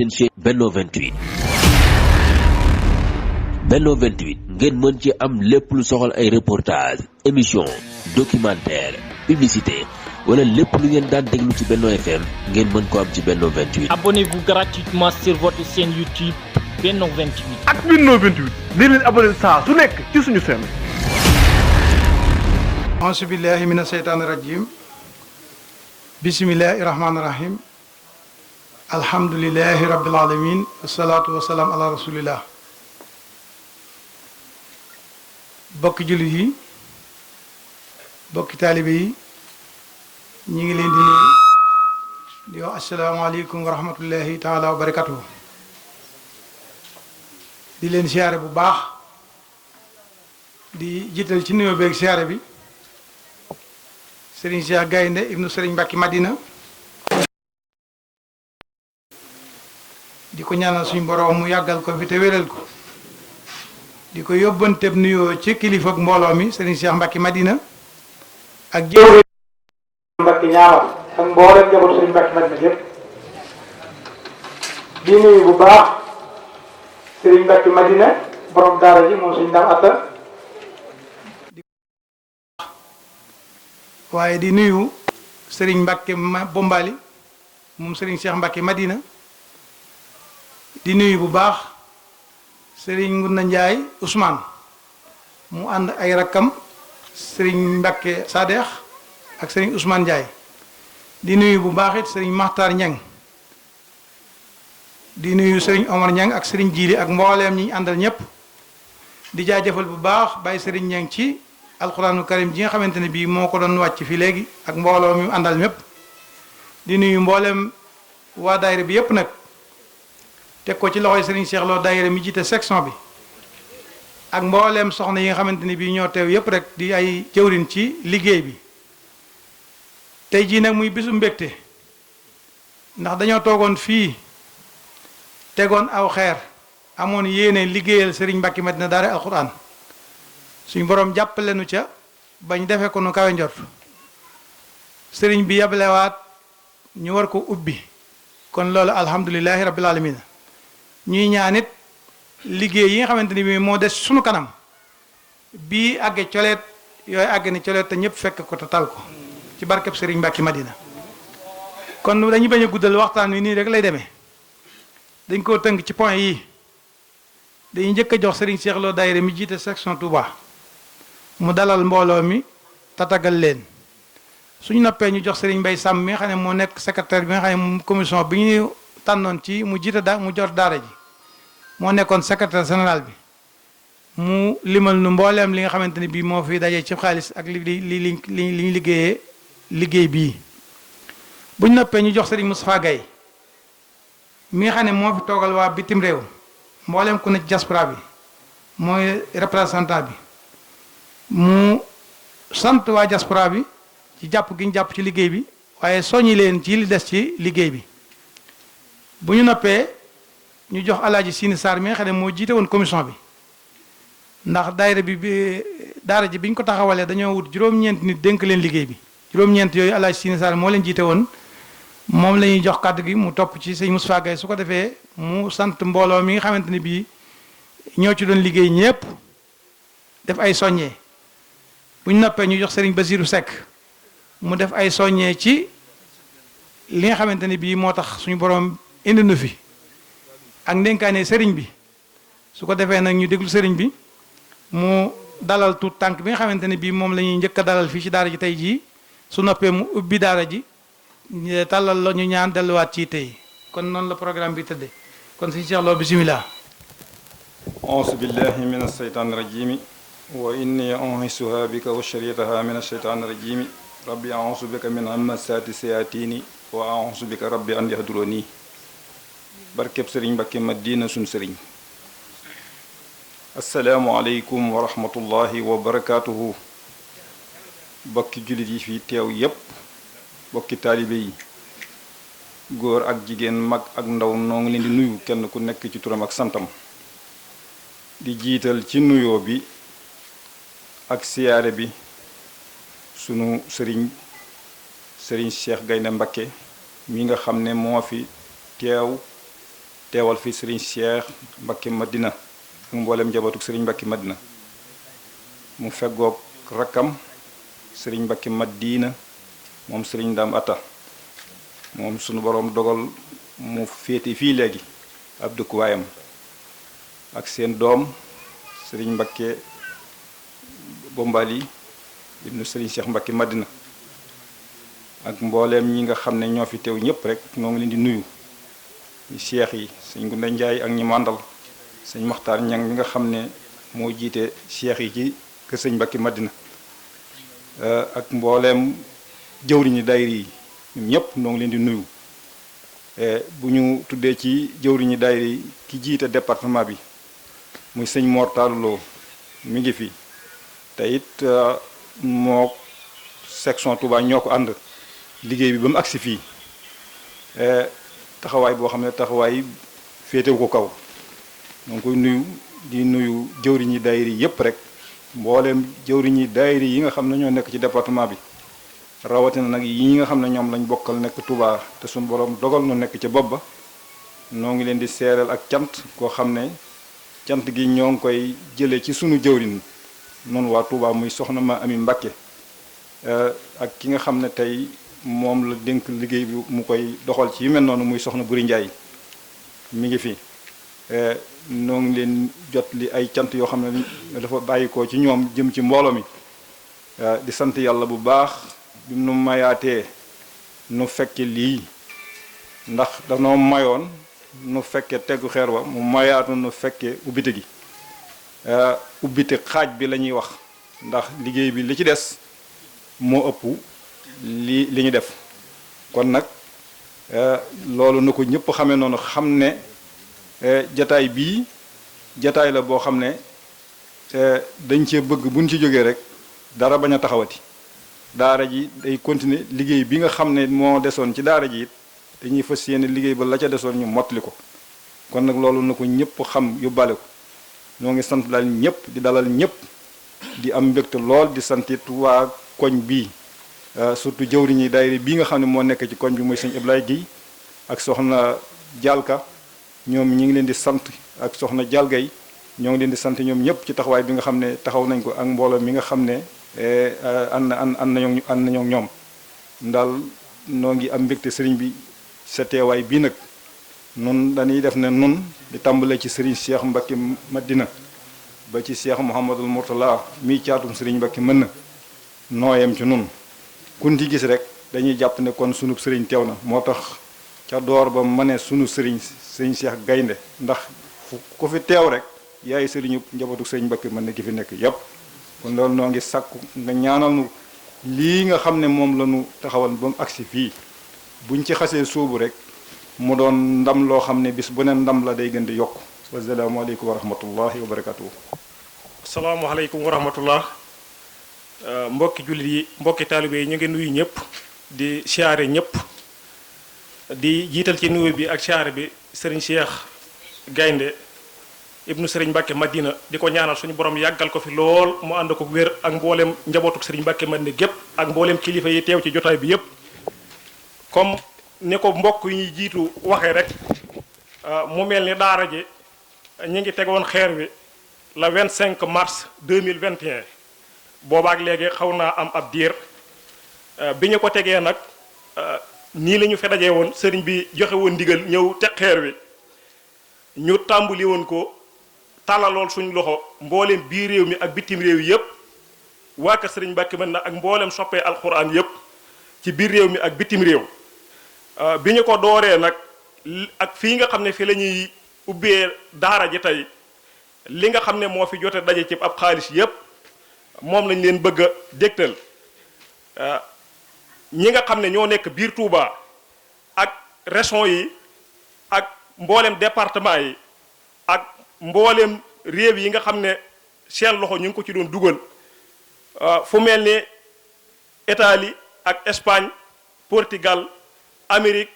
seen chaîne Benno 28. Benno 28 ngeen mën ci am lépp lu soxal ay reportage émission documentaire publicité wala lépp lu ngeen daan déglu ci Benno FM ngeen mën ko am ci Benno 28. Abonnez-vous gratuitement sur votre chaîne YouTube Benno 28. ak Benno 28 di leen abonné saa su nekk ci suñu chaîne. auzu billahi mina sheytaani rajim bismillahi rahmaani rahim alhamdulillahi rabbil alamin wasalaatu wasalaam ala rasulillah. bokki jullit yi bokki taalibe yi ñi ngi leen di nuyu di wax asalaamaaleykum wa rahmatullahi taala wa barakatuhu. di leen siyaare bu baax di jiital ci nuyoo beeg siyaare bi Serigne Cheikh Gaynde ibnu Serigne Mbacke Madina di ko ñaanal suñu borom mu yàggal ko fi te wéral ko di ko yóbbanteeb nuyoo ci kilifa ak mbooloo mi Serigne Cheikh Mbacke Madina ak jëwriñ Mbacke ñaawal ak mboolem njabootu Serigne Mbacke Madina yépp di nuyu bu baax Serigne Mbacke Madina borom daara ji moom suñu ndam atta waaye di nuyu Serigne Mbacke Bombali moom Serigne Cheikh Mbacke Madina di nuyu bu baax Serigne Ngunda Ndiaye Ousmane mu ànd ay rakkam Serigne Mbacke Sadex ak Serigne Ousmane Ndiaye di nuyu bu baax it Serigne Makhtar Niang di nuyu Serigne Omar Niang ak Serigne Djili ak mbooleem ñi àndal ñëpp di jaajëfal bu baax Baye Serigne Niang ci alxuraanu karim ji nga xamante ne bii moo ko doon wàcc fi léegi ak mbooloo mi àndal mépp di nuyu mbooleem waa daayira bi yépp nag teg ko ci loxoy Serigne Cheikh Lo daayira mi jiite section bi ak mbooleem soxna yi nga xamante ne bii ñoo teew yépp rek di ay jëwrin ci liggéey bi tey jii nag muy bisu mbégte ndax dañoo toogoon fii tegoon aw xeer amoon yéene liggéeyal Serigne Mbacke Madina daara alxuraan suñ borom jàppale nu ca bañ defee ko nu kawe njort sëriñ bi yablewaat ñu war ko ubbi kon loolu alhamdulilahi rabbil alamin ñuy ñaanit liggéey yi nga xamante ni bi moo des sunu kanam bii àgge coleet yooyu àgge ni coleet te ñëpp fekk ko te tal ko ci barkeb sëriñ Mbacke Madina kon dañuy bañ a guddal waxtaan wi nii rek lay demee dañ koo tënk ci point yi dañuy njëkk a jox sëriñ Cheikh Lo daayira mi jiite section Touba mu dalal mbooloo mi tatagal leen suñu noppee ñu jox Serigne Mbaye Sam mi nga xam ne moo nekk secrétaire bi nga xam ne commission bi ñu tànnoon ci mu jiite mu jot daara ji moo nekkoon secrétaire général bi mu limal nu mbooleem li nga xamante ne bii moo fi dajee ci xaalis ak li ñu liggéeyee liggéey bii. buñ noppee ñu jox Serigne Moustapha Gaye mi nga xam ne moo fi toogal waa bitim réew mbooleem ku ne ci diaspora bi mooy représentant bi. mu sant waa diaspora bi ci jàpp gi ñu jàpp ci liggéey bi waaye soññi leen ci li des ci liggéey bi bu ñu noppee ñu jox alaaji Sini Sarr mi nga xam ne moo jiite woon commission bi ndax daara ji bi ñu ko taxawalee dañoo wut juróom-ñeent nit dénk leen liggéey bi juróom-ñeent yooyu alaaji Sini Sarr moo leen jiite woon moom la ñuy jox kàddu gi mu topp ci sëñ Moustapha Gaye su ko defee mu sant mbooloo mi nga xamante ne bii ñoo ci doon liggéey ñépp def ay soññee bu ñu noppee ñu jox Serigne Basirou Seck mu def ay soññee ci li nga xamante ne bii moo tax suñu borom indi nu fi ak ndénkaane Serigne bi su ko defee nag ñu déglu Serigne bi mu dalal tuut tànk bi nga xamante ne bii moom la ñuy njëkk a dalal fii ci daara ji tey jii su noppee mu ubbi daara ji tàllal la ñu ñaan delluwaat ci tey kon noonu la programme bi tëddee kon suñu Cheikh Lo bisimilah. auzu billahi min asheytaani rajimi wa inni u'idhuha bika wa shariyataha min ash-shaytani rajim rabbi a'udhu bika min hamazati sayatini wa a'udhu bika rabbi an yahduruni barkeb sëriñ Mbacke Madina sun sëriñ assalaamu aleykum wa rahmatullahi wa barakatuhu bokki jullit yi fi teew yépp bokki taalibe yi góor ak jigéen mag ak ndaw noo ngi leen di nuyu kenn ku nekk ci turam ak santam di jiital ci nuyoo bi ak siyaare bi sunu sëriñ Cheikh Gaynde Mbacke mi nga xam ne moo fi teew teewal fi sëriñ Cheikh Mbacke Madina ak mboolem njabootuk sëriñ Mbacke Madina mu feggoog rakkam sëriñ Mbacke Madina moom sëriñ Dame Atta moom sunu borom dogal mu féete fii léegi ab dëkkuwaayam ak seen doom sëriñ Mbacke Bombali ibnu sëriñ Cheikh Mbacke Madina ak mbooleem ñi nga xam ne ñoo fi teew ñëpp rek ñoo ngi leen di nuyu ñu cheikh yi sëñ Gunda Njaay ak ñi màndal sëñ Maxtaar Ñang mi nga xam ne moo jiite cheikh yi ci kër sëñ Mbacke Madina ak mbooleem jëwriñi daayira yi ñun ñëpp ñoo ngi leen di nuyu bu ñu tuddee ci jëwriñi daayira yi ki jiite département bi muy sëñ Mor Talloo mi ngi fi te it moo section Touba ñoo ko ànd liggéey bi ba mu agsi fii taxawaay boo xam ne taxawaay féetewu ko kaw ñoo ngi koy nuyu di nuyu jëwriñi daayira yi yëpp rek mbooleem jëwriñi daayira yi nga xam ne ñoo nekk ci département bi rawatina nag yi nga xam ne ñoom lañ bokkal nekk Touba te suñu borom dogal nu nekk ci bopp ba noo ngi leen di seeral ak cant koo xam ne cant gi ñoo ngi koy jëlee ci sunu jëwriñ noonu waa Touba muy soxna ma Ami Mbacke ak ki nga xam ne tey moom la dénk liggéey bi mu koy doxal ci yu mel noonu muy soxna Buri Njaay mi ngi fi noo ngi leen jot li ay cant yoo xam ne dafa bàyyikoo ci ñoom jëm ci mbooloo mi di sant yàlla bu baax bi nu mayaatee nu fekke lii ndax danoo mayoon nu fekke teggu xeer wa mu mayaatu nu fekke ubbite gi ubbite xaaj bi la ñuy wax ndax liggéey bi li ci des moo ëpp li ñu def kon nag loolu na ko ñëpp xamee noonu xam ne jataay bii jataay la boo xam ne dañ cee bëgg buñ ci jógee rek dara bañ a taxawati daara ji day continuer liggéey bi nga xam ne moo desoon ci daara ji it dañuy fas yéene liggéey ba la ca desoon ñu mottali ko kon nag loolu na ko ñëpp xam yóbbaale ko ñoo ngi sant daal ñëpp di dalal ñëpp di am mbégte lool di santit waa koñ bii surtout jëwriñ yi daayira bii nga xam ne moo nekk ci koñ bi muy sëñ Ibrahima Guèye ak soxna Jalka ñoom ñi ngi leen di sant ak soxna Jalgay ñoo ngi leen di sant ñoom ñëpp ci taxawaay bi nga xam ne taxaw nañ ko ak mbooloo mi nga xam ne ànd nañoo ñoom ndaal noo ngi am mbégte sëriñ bi sa teewaay bii nag nun dañuy def ne nun di tàmbale ci sëriñ Cheikh Mbacke Madina ba ci Cheikh Mouhamadul Mourtala mii caatum sëriñ Mbacke mën na nooyam ci nun kunti gis rek dañuy jàpp ne kon sunub sëriñ teew na moo tax ca door ba ma ne sunu sëriñ Cheikh Gaynde ndax ku fi teew rek yaay sëriñu njabootu sëriñ Mbacke mën na ki fi nekk yépp kon loolu noo ngi sàkku nga ñaanal nu lii nga xam ne moom la ñu taxawal ba mu agsi fii buñ ci xasee sóobu rek mu doon ndam loo xam ne bis bu ne ndam la day gën di yokk wasalaamaaleykum wa rahmatullahi wa barakatuhu asalaamaaleykum wa rahmatullah mbokki jullit yi mbokki taalibe yi ñu ngi nuyu ñëpp di siyaare ñëpp di jiital ci nuyu bi ak siyaare bi sëriñ Cheikh Gaynde ibnu sëriñ Mbacke Madina di ko ñaanal suñu borom yàggal ko fi lool mu ànd ko wér ak mboolem njabootuk sëriñ Mbacke Madina gépp ak mboolem kilifa yi teew ci jotaay bi yépp comme ni ko mbokk yi ñuy jiitu waxee rek mu mel ni daara ji ñu ngi tegoon xeer wi la 25 mars 2021 boobaak léegi xaw naa am ab diir bi ñu ko tegee nag nii la ñu fe dajee woon sëriñ bi joxe woon ndigal ñëw teg xeer wi ñu tàmbali woon ko tàllalool suñu loxo mbooleem biir réew mi ak bitim réew yépp waa kër sëriñ Mbacke mën na ak mbooleem soppee alxuraan yépp ci biir réew mi ak bitim réew bi ñu ko dooree nag ak fii nga xam ne fi la ñuy ubbee daara ji tey li nga xam ne moo fi jote daje ci ab xaalis yépp moom lañ leen bëgg a dégtal ñi nga xam ne ñoo nekk biir Touba ak région yi ak mboolem département yi ak mboolem réew yi nga xam ne seen loxo ñu ngi ko ci doon dugal fu mel ni Italie ak Espagne Portugal Amérique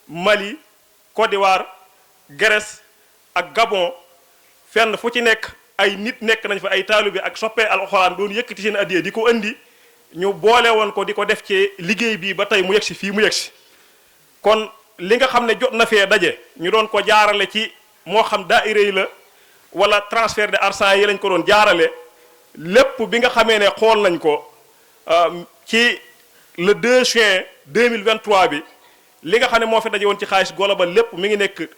Mali Côte d'Ivoire Grèce ak Gabon fenn fu ci nekk ay nit nekk nañ fa ay taalibe ak soppee alxuraan doon yëkkati seen addiya di ko indi ñu boole woon ko di ko def ci liggéey bi ba tey mu yegsi fii mu yegsi kon li nga xam ne jot na fee daje ñu doon ko jaarale ci moo xam daayira yi la wala transfert de argent yi lañ ko doon jaarale lépp bi nga xamee ne xool nañ ko ci le 2 juin 2023 bi li nga xam ne moo fi daje woon ci xaalis global lépp mi ngi nekk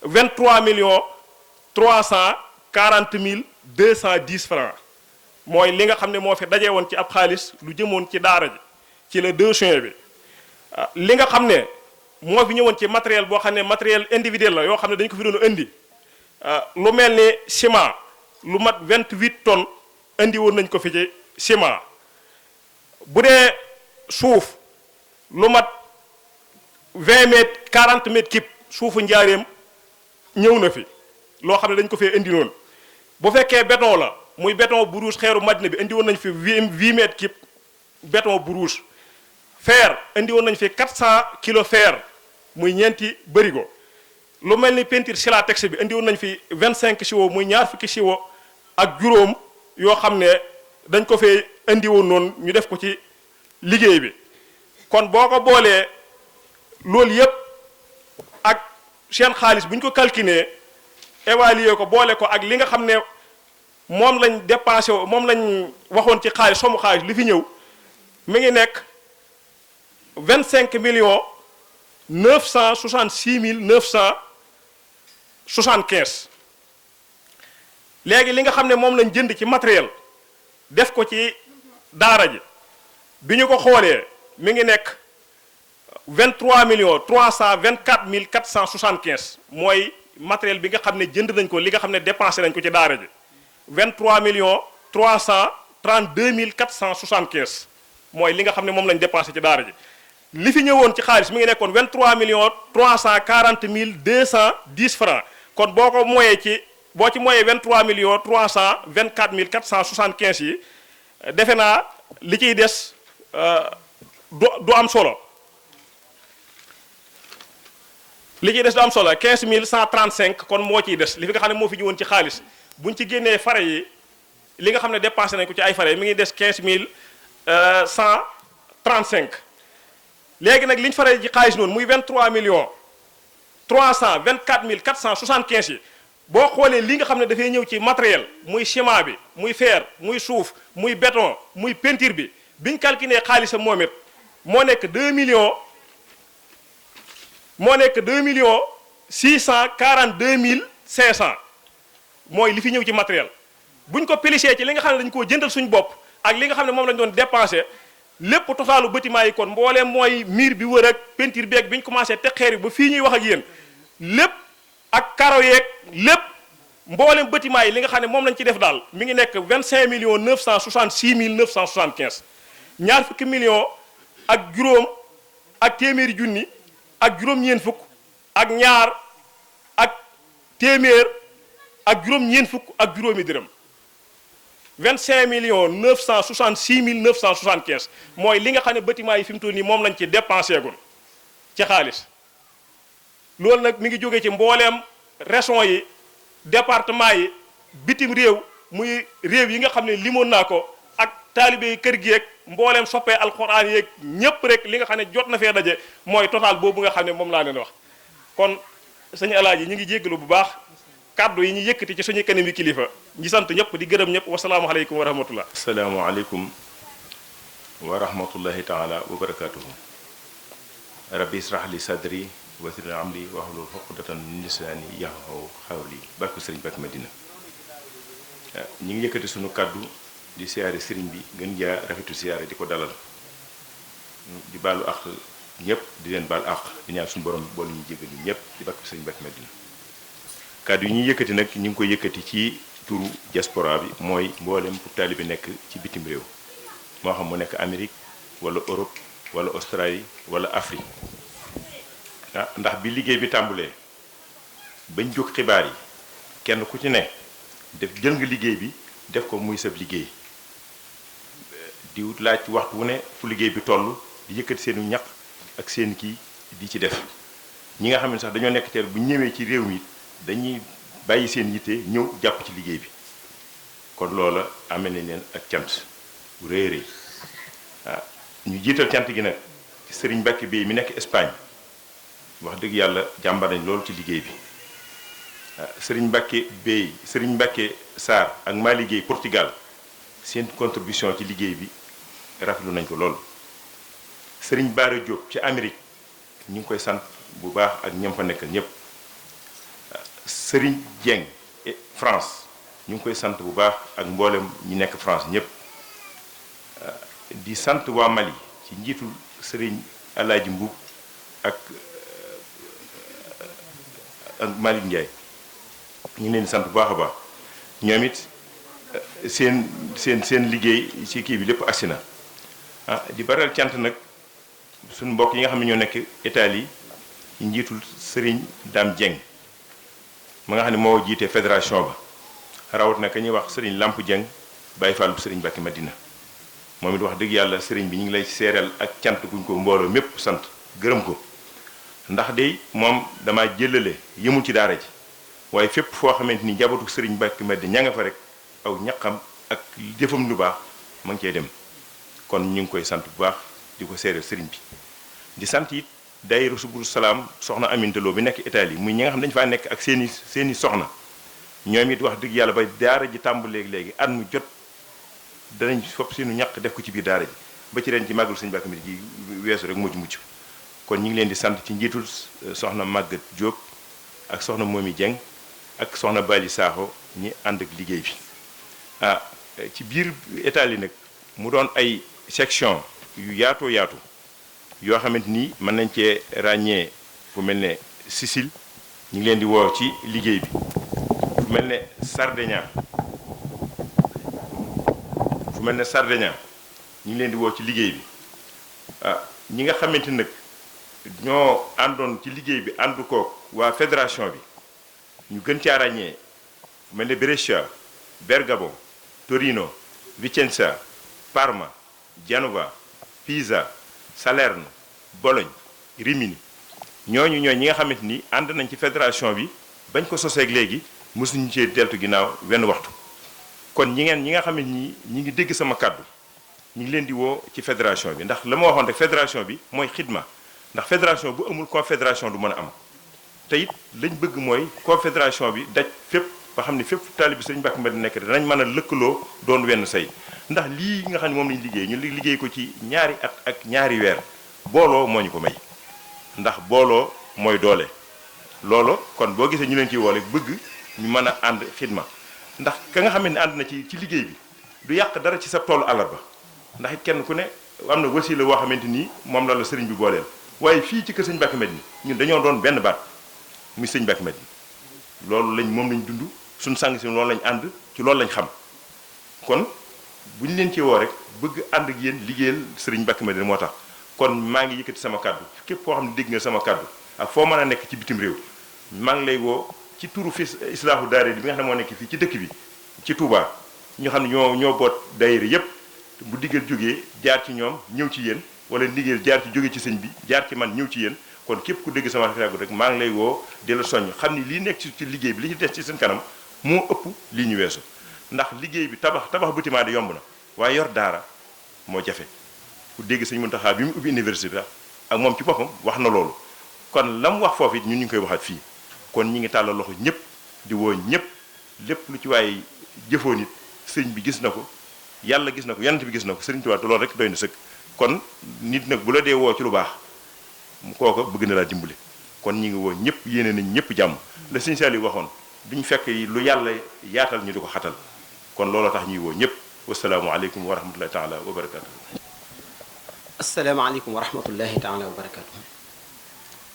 23 millions 340 mille 210 francs mooy li nga xam ne moo fi daje woon ci ab xaalis lu jëmoon ci daara ji ci le 2 juin bi li nga xam ne moo fi ñëwoon ci matériel boo xam ne matériel individuel la yoo xam ne dañu ko fi doon indi lu mel ni ciment lu mat 28 tonnes indi woon nañ ko fi ci ciment bu dee suuf lu mat 20 mètres 40 mètres kib suufu njaareem ñëw na fi loo xam ne dañ ko fee indi noonu bu fekkee béton la muy béton bu rouge xeeru Madina bi indi woon nañ fi 8 mètres kib béton bu rouge fer indi woon nañ fi 400 kilos fer muy ñeenti bërigo lu mel ni peinture silatex bi indi woon nañ fi 25 siwo muy ñaar fukki siwo ak juróom yoo xam ne dañ ko fee indi woon noonu ñu def ko ci liggéey bi kon boo ko boolee loolu yépp ak seen xaalis bu ñu ko calculer évaluer ko boole ko ak li nga xam ne moom lañ dépensé moom lañ waxoon ci xaalis somu xaalis li fi ñëw mi ngi nekk 25 millions 966 mille 975 léegi li nga xam ne moom lañ jënd ci matériel def ko ci daara ji bi ñu ko xoolee mi ngi nekk 23 millions 324 mille 475 mooy matériel bi nga xam ne jënd nañ ko li nga xam ne dépensé nañ ko ci daara ji 23 millions 332 mille 475 mooy li nga xam ne moom lañ dépensé ci daara ji li fi ñëwoon ci xaalis mi ngi nekkoon 23 millions 340 mille 210 francs kon boo ko moyee ci boo ci moyee 23 millions 324 mille 475 yi defe naa li ciy des du am solo li ciy des du am solo 15 135 kon moo ciy des li fi nga xam ne moo fi ñëwoon ci xaalis buñ ci génnee fare yi li nga xam ne dépensé nañ ko ci ay fare mi ngi des 15 135 léegi nag li ñu faree ci xaalis noonu muy 23 millions 324 mille 475 yi boo xoolee li nga xam ne dafay ñëw ci matériel muy ciment bi muy fer muy suuf muy béton muy peinture bi biñ calculé xaalisam moom it moo nekk 2 millions 642 mille 500 mooy li fi ñëw ci matériel buñ ko plissé ci li nga xam ne dañu koo jëndal suñu bopp ak li nga xam ne moom lañ doon dépensé lépp totalu bâtiment yi kon mbooleem mooy mur bi wër ak peinture beeg bi ñu commencé teg xeer yi ba fii ñuy wax ak yéen lépp ak karo yeeg lépp mbooleem bâtiment yi li nga xam ne moom lañ ci def daal mi ngi nekk 25 millions 966 mille 975 ñaar fukki millions ak juróom ak téeméeri junni ak juróom-ñeent fukk ak ñaar ak téeméer ak juróom-ñeent fukk ak juróomi dërëm 25 millions 966 mille 975 mooy li nga xam ne bâtiment yi fi mu toll nii moom lañ ci dépensé gun ci xaalis loolu nag mi ngi jógee ci mbooleem régions yi département yi bitim réew muy réew yi nga xam ne limoon naa ko ak taalibe yi kër gi yeeg mbooleem soppee alxuraan yeeg ñépp rek li nga xam ne jot na fee daje mooy total boobu nga xam ne moom laa leen wax kon sëñ Alaaji ñu ngi jéggalu bu baax kàddu yi ñu yëkkati ci suñu kanam yi kilifa ñi sant ñëpp di gërëm ñëpp wasalaamaaleykum wa rahmatullah. asalaamaaleykum wa rahmatullahi taala wa barakaatuhu. rabbi israh li sadri wa yassir li amri wahlul uqdatan min lisaani yafqahu qawli barke sëriñ Bakk Madina. ñi ngi yëkkati suñu kàddu di siyaare sëriñ bi gën jaa rafetu siyaare di ko dalal di baalu àq ñëpp di leen baal àq di ñaan suñu borom boolu ñu jégal ñu ñëpp di barke sëriñ Bakk Madina. kàddu yi ñuy yëkkati nag ñu ngi koy yëkkati ci turu diaspora bi mooy mboolem pour taalibe bi nekk ci bitim réew moo xam mu nekk Amérique wala Europe wala Australie wala Afrique ndax bi liggéey bi tàmbulee bañ jóg xibaar yi kenn ku ci ne def jël nga liggéey bi def ko muy sab liggéey di laaj waxtu wu ne fu liggéey bi toll di yëkkati seenu ñaq ak seen kii di ci def ñi nga xam ne sax dañoo nekk teel bu ñëwee ci réew mi dañuy bàyyi seen yitte ñëw jàpp ci liggéey bi kon loola amee nañ leen ak cant bu rëy rëy ñu jiital cant gi nag ci sëriñ Mbàkke bi mi nekk Espagne wax dëgg yàlla jàmbar nañ loolu ci liggéey bi Serigne Mbacke Bey Serigne Mbacke Sarr ak Mali Gueye Portugal seen contribution ci liggéey bi rafetlu nañ ko lool. Serigne Bara Diop ci Amérique ñu ngi koy sant bu baax ak ñam fa nekkal ñëpp Serigne Dieng France ñu ngi koy sant bu baax ak mboolem ñi nekk France ñëpp di sant waa Mali ci njiitul Serigne Alaaji Mbuub ak Malick Ndiaye ñu ngi leen di sant bu baax a baax ñoom it seen liggéey ci kii bi lépp agsi na di baral cant nag suñu mbokk yi nga xam ne ñoo nekk Italie ci njiitul Serigne Dame Dieng ma nga xam ne moo jiite fédération ba rawat na ka ñuy wax Serigne Lamp Dieng Baye Fall bu Serigne Mbacke Madina moom it wax dëgg yàlla Serigne bi ñu ngi lay seereel ak cant guñ ko mbooloo mépp sant gërëm ko ndax de moom dama jëlale yëmul ci daara ji waaye fépp foo xamante ni njabootu Serigne Mbacke Madina ña nga fa rek aw ñaqam ak jëfam lu baax ma ngi cee dem kon ñu ngi koy sant bu baax di ko seereel Serigne bi di sant it daayira Subul Salaam soxna Aminta Lo bi nekk Italie muy ñi nga xam dañu faa nekk ak seeni soxna ñoom it wax dëgg yàlla ba daara ji tàmbalee léegi at mu jot danañ fopp seenu ñaq def ko ci biir daara ji ba ci ren ci màggal Serigne Mbacke Madina ji weesu rek moo ci mucc kon ñu ngi leen di sant ci njiitul soxna Maguette Diop ak soxna Momi Dieng ak soxna Bali Sakho ñi ànd ak liggéey bi ci biir Italie nag mu doon ay section yu yaatoo yaatu yoo xamante ni mën nañ cee ràññee fu mel ne Sicile ñu ngi leen di woo ci liggéey bi fu mel ne Sardaigne ñu ngi leen di woo ci liggéey bi ñi nga xamante nag ñoo àndoon ci liggéey bi ànd ko waa fédération bi ñu gën caa ràññee fu mel ne Brescia Bergamo Torino Vicenza Parma Genova Pisa Salerno Bologne Rimini ñooñu ñi nga xamante ni ànd nañ ci fédération bi bañ ko soseeg léegi mësuñu cee deltu ginnaaw wenn waxtu kon ñi nga xamante ni ñi ngi dégg sama kàddu ñi ngi leen di woo ci fédération bi ndax la ma waxoon rek fédération bi mooy xidma ndax fédération bu amul confédération du mën a am te it lañ bëgg mooy confédération bi daj fépp ba xam ne fépp taalibe Serigne Mbacke Madina nekk danañ mën a lëkkaloo doon wenn say ndax lii nga xam ne moom lañu liggéey ñu liggéey ko ci ñaari at ak ñaari weer booloo moo ñu ko may ndax booloo mooy doole loolu kon boo gisee ñu leen ciy woole bëgg ñu mën a ànd xidma ndax ka nga xam ne ànd na ci liggéey bi du yàq dara ci sa toolu àllarba ndax it kenn ku ne am na wasiila boo xamante ni moom la sëriñ bi booleel waaye fii ci kër Serigne Mbacke Madina ñun dañoo doon benn baat muy Serigne Mbacke Madina loolu moom lañ dund suñ sang si loolu lañ ànd ci loolu lañ xam kon bu ñu leen ci woo rek bëgg ànd ak yéen liggéeyal Serigne Mbacke Madina moo tax kon maa ngi yëkkati sama kàddu képp koo xam ne dégg nga sama kàddu ak foo mën a nekk ci bitim réew maa ngi lay woo ci turu fi islaahu daayira bi nga xam ne moo nekk fii ci dëkk bi ci Touba ñu xam ne ñoo boot daayira yépp bu diggal jógee jaar ci ñoom ñëw ci yéen wala ndigal jaar ci jóge ci sëñ bi jaar ci man ñëw ci yéen kon képp ku dégg sama kàddu rek maa ngi lay woo di la soññ xam ni lii nekk ci liggéey bi li ci des ci seen kanam moo ëpp lii ñu weesu ndax liggéey bi tabax bâtiment de yomb na waaye yor daara moo jafe ku dégg sëñ Muntaxa bi mu ubbi université ak moom ci boppam wax na loolu kon la mu wax foofu it ñun ñu ngi koy waxaat fii kon ñi ngi tàllal loxo ñëpp di woo ñëpp lépp lu ci waaye jëfoo nit sëñ bi gis na ko yàlla gis na ko yonent bi gis na ko sëriñ Tuubaa loolu rek doy na sëkk kon nit nag bu la dee woo ci lu baax kooka bëgg na laa dimbali kon ñi ngi woo ñëpp yéene nañ ñëpp jàmm la sëñ Saliou waxoon duñ fekk lu yàlla yaatal ñu di ko xatal kon looloo tax ñuy woo ñëpp wasalaamualeykum wa rahmatullahi taala wa barakatu asalaamaaleykum wa rahmatullahi taala wa barakatu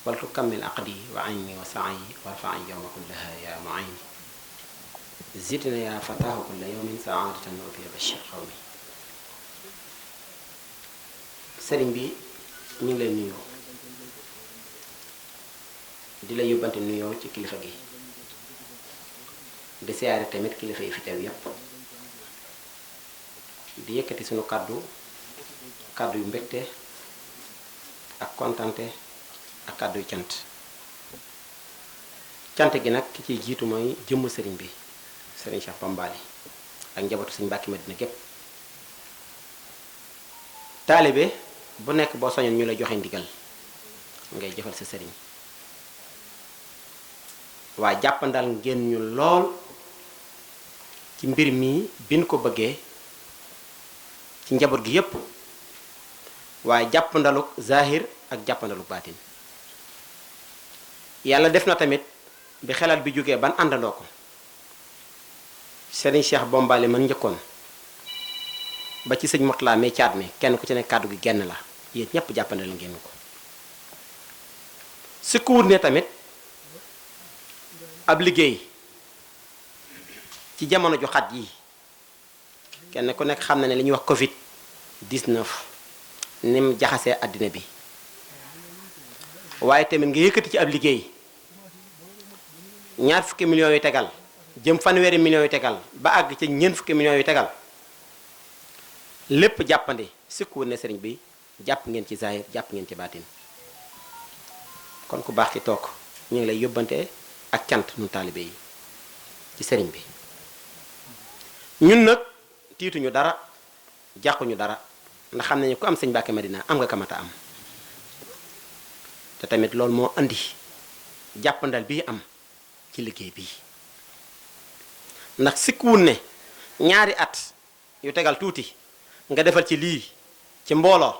waltu kammil aqdi wa ayni wa saayi wa faayi yowma kullaha ya muayni zidna ya fatahu kulla yawmin saadatan wa biya bashir xawmi sëriñ bi ñu ngi lay nuyoo di la yóbbante nuyoo ci kilifa gi di siyaare tamit kilifa yi fi teew yépp di yëkkati sunu kàddu yu mbégte ak kontante ak kàddu yu cant gi nag ki ciy jiitu mooy jëmm sëriñ bi sëriñ Cheikh Bambali ak njabootu Serigne Mbacke Madina gépp taalibe bu nekk boo sañoon ñu la joxe ndigal ngay jëfal sa sëriñ waaye jàppandal ngeen ñu lool ci mbir mi bin ko bëggee ci njaboot gi yépp waaye jàppandaluk zahir ak jàppandaluk baatin yàlla def na tamit bi xelal bi jógee ban àndandoo ko Serigne Cheikh Bombali man njëkkoon ba ci sëñ Mourtala mais caat mi kenn ku ci ne kàddu gi genn la yéen ñépp jàppandal ngeen ko sukkuwut ne tamit ab liggéey ci jamono ju xat yi kenn ku nekk xam na ne li ñuy wax Covid 19 ni mu jaxasee àddina bi waaye tamit nga yëkkati ci ab liggéey ñaar fukki millions yu tegal jëm fanweeri millions yu tegal ba àgg ci ñeent fukki millions yu tegal lépp jàppandi sukkuwut ne sëriñ bi jàpp ngeen ci zahir jàpp ngeen ci baatin kon ku baax ki toog ñu ngi lay yóbbante ak cant nun taalibe yi ci sëriñ bi ñun nag tiituñu dara jàquñu dara ndax xam nañu ku am sëñ Mbàkke Madina am nga kamata am te tamit loolu moo andi jàppandal bii am ci liggéey bii ndax sikkuwul ne ñaari at yu tegal tuuti nga defal ci lii ci mbooloo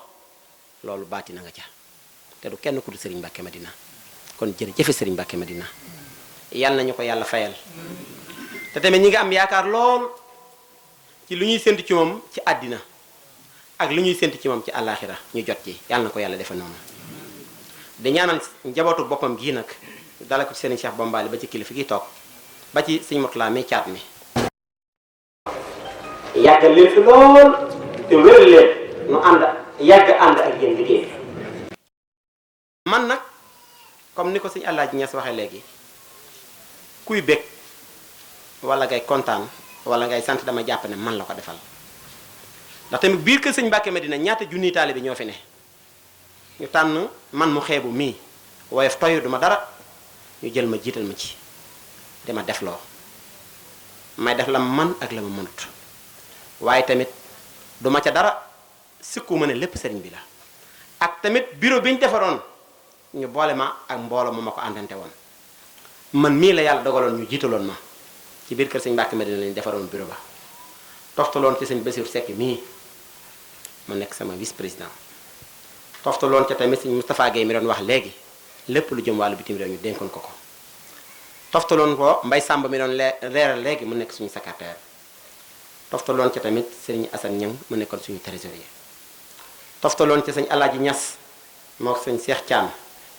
loolu baati na nga ca te du kenn ku du sëriñ Mbàkke Madina kon jërëjëf sëriñ Mbàkke Madina yàlla nañu ko yàlla fayal te tamit ñi nga am yaakaar lool ci lu ñuy séntu ci moom ci àddina ak lu ñuy séntu ci moom ci àllaaxira ñu jot ci yàlla na ko yàlla defe noonu di ñaanal njabootu boppam gii nag dala ko ci sëriñ Cheikh Bombali ba ci kilifa gi toog ba ci sëñ Mourtala mi caat mi yàggal leen fi lool te wéral leen nu ànd yàgg ànd ak yéen liggéey man nag comme ni ko sëñ Alaaji Ñas waxee léegi kuy bég wala ngay kontaan wala ngay sant dama jàpp ne man la ko defal ndax tamit biir kër sëñ Mbàkke Madina ñaata junniy taalibe ñoo fi ne ñu tànn man mu xeebu mii woyof toyu duma dara ñu jël ma jiital ma ci dama def loo may def la man ak la ma mënut waaye tamit duma ca dara sikku ma ne lépp sëriñ bi la ak tamit bureau bi ñu defaroon ñu boole ma ak mbooloo ma ko àndante woon man mii la yàlla dogaloon ñu jiitaloon ma ci biir kër sëñ Mbàkke Madina lañu defaroon bureau ba toftaloon ci sëñ Bassirou Seck mii mu nekk sama vice président toftaloon ca tamit sëñ Moustapha Guèye mi doon wax léegi lépp lu jëm wàllu bitim réew ñu dénkoon ko toftaloon ko Mbay Sàmb mi doon leeral léegi mu nekk suñu secrétaire toftaloon ca tamit sëñ Assane Niang mu nekkoon suñu trésorier toftaloon ca sëñ Alaaji Ñas moo ko sëñ Cheikh Thiam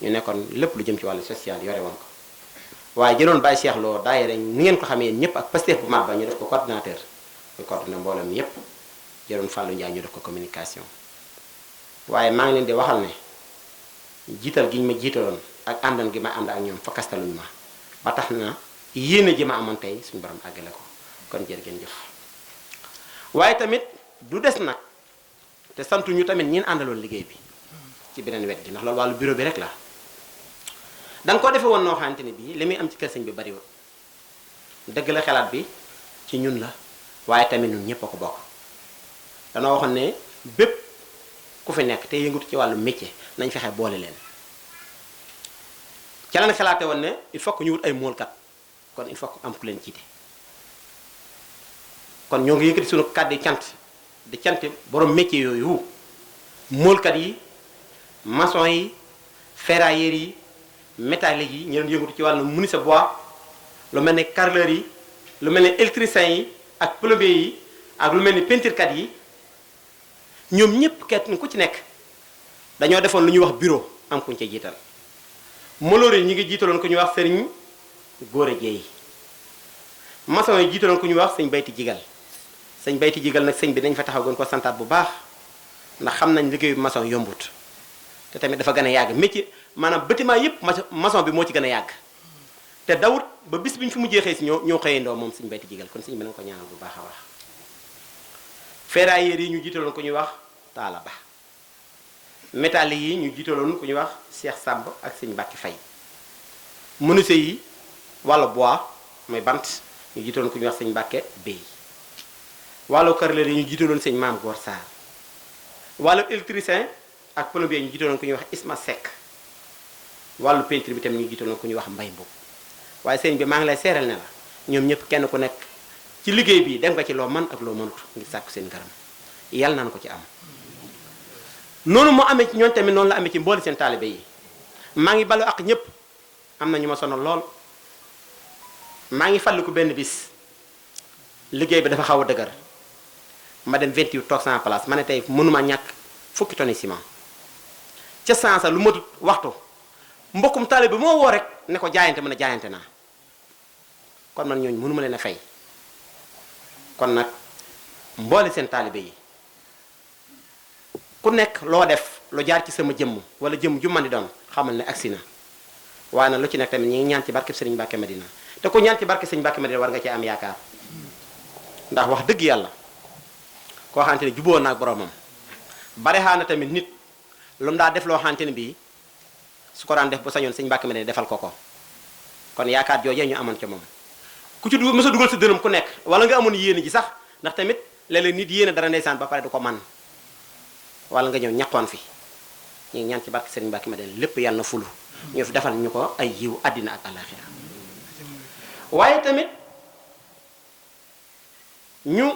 ñu nekkoon lépp lu jëm ci wàllu social yore woon ko waaye jëloon Baye Cheikh Lo daayira ni ngeen ko xamee ñëpp ak Pastef bu mat ba ñu def ko coordinateur ñu coordonné mbooloo mi yépp jëloon Fallou Ndiaye ñu def ko communication waaye maa ngi leen di waxal ne jiital gi ñu ma jiitaloon ak àndan gi ma ànd ak ñoom fakkastaluñ ma ba tax na yéene ji ma amoon tey suñu borom àggale ko kon jërë ngeen jëf waaye tamit du des nag te santu ñu tamit ñin àndaloon liggéey bi ci beneen wet gi ndax loolu wàllu bureau bi rek la danga ko defee woon noo xamante ne bii li muy am ci kër sëñ bi bariwul dëgg la xalaat bi ci ñun la waaye tamit ñun ñëpp a ko bokk danoo waxoon ne bépp ku fi nekk te yëngatu ci wàllu métier nañ fexe boole leen ca la xalaate woon ne il faut que ñu wut ay moolkat kon il faut que am ku leen jiite kon ñoo ngi yëkkati sunu kàddu cant di cant borom métier yooyu moolkat yi maçon yi ferrailleurs yi métallique yi ñu doon yëngatu ci wàllu menuisier bois lu mel ni carreleur yi lu mel ni électricien yi ak plombier yi ak lu mel ni peinturekat yi ñoom ñëpp kenn ku ci nekk dañoo defoon lu ñuy wax bureau am kuñ ca jiital moloor yi ñu ngi jiitaloon ku ñuy wax sëriñ Góora Jeey maçon yi jiitaloon ku ñuy wax sëñ Bayti Jigal sëñ Bayti Jigal nag sëñ bi dañ fa taxaw gën ko santaat bu baax ndax xam nañ liggéeyu maçon yombut te tamit dafa gën a yàgg métier maanaam bâtiment yëpp maçon bi moo ci gën a yàgg te dawut ba bis bi ñu fi mujjee xëy si ñoo xëyandoo moom sëñ Bayti Jigal kon sëñ bi na nga ko ñaanal bu baax a baax ferrailleurs yi ñu jiitaloon ku ñuy wax Taala Ba métallique yi ñu jiitaloon ku ñuy wax Cheikh Samb ak sëñ Mbàkke Fay menuisier yi wàllu bois mooy bant ñu jiitaloon ku ñuy wax sëñ Mbàkke Bey wàllu carreleur yi ñu jiitaloon sëñ Maam Góor Sarr wàllu électricien ak plombier ñu jiitaloon ku ñuy wax Isma Seck wàllu peinture bi tamit ñu jiitaloon ku ñuy wax Mbay Mbub waaye sëriñ bi maa ngi lay seeral ne la ñoom ñëpp kenn ku nekk ci liggéey bi dem nga ci loo man ak loo mënut ngir sàkku seen ngaram yàlla naan ko ci am noonu mu amee ci ñoom tamit noonu la amee ci mbooli seen taalibe yi maa ngi balu ak ñëpp am na ñu ma sonal lool maa ngi fàlliku benn bis liggéey bi dafa xaw a dëgër ma dem 28 toog sama place ma ne tey mënuma ñàkk fukki tonni ciment ca sansa lu matut waxtu mbokkum taalibe bi moo woo rek ne ko jaayante mën a jaayante naa kon man ñooñu mënuma leen a fay kon nag mboole seen taalibe yi ku nekk loo def lu jaar ci sama jëmm wala jëmm ju man di doon xamal ne agsi na waaye nag lu ci nekk tamit ñi ngi ñaan ci barkeb Sëriñ Mbàkke Madina te ku ñaan ci barke Sëriñ Mbàkke Madina war nga ci am yaakaar ndax wax dëgg yàlla koo xamante ne juboo naag boromam bare xaana tamit nit lu mu daa def loo xamante ne bii su ko daan def bu sañoon Sëriñ Mbàkke Madina defal ko ko kon yaakaar joojee ñu amoon ca moom ku ci mës a dugal sa dërëm ku nekk wala nga amoon yéene ji sax ndax tamit léeg-léeg nit yéene dara ndeysaan ba pare du ko man wala nga ñëw ñaqoon fi ñu ngi ñaan ci barke Sëriñ Mbàkke Madina lépp yàlla na fulu ñu fi defal ñu ko ay yiw àddina ak àllaaxira waaye tamit ñu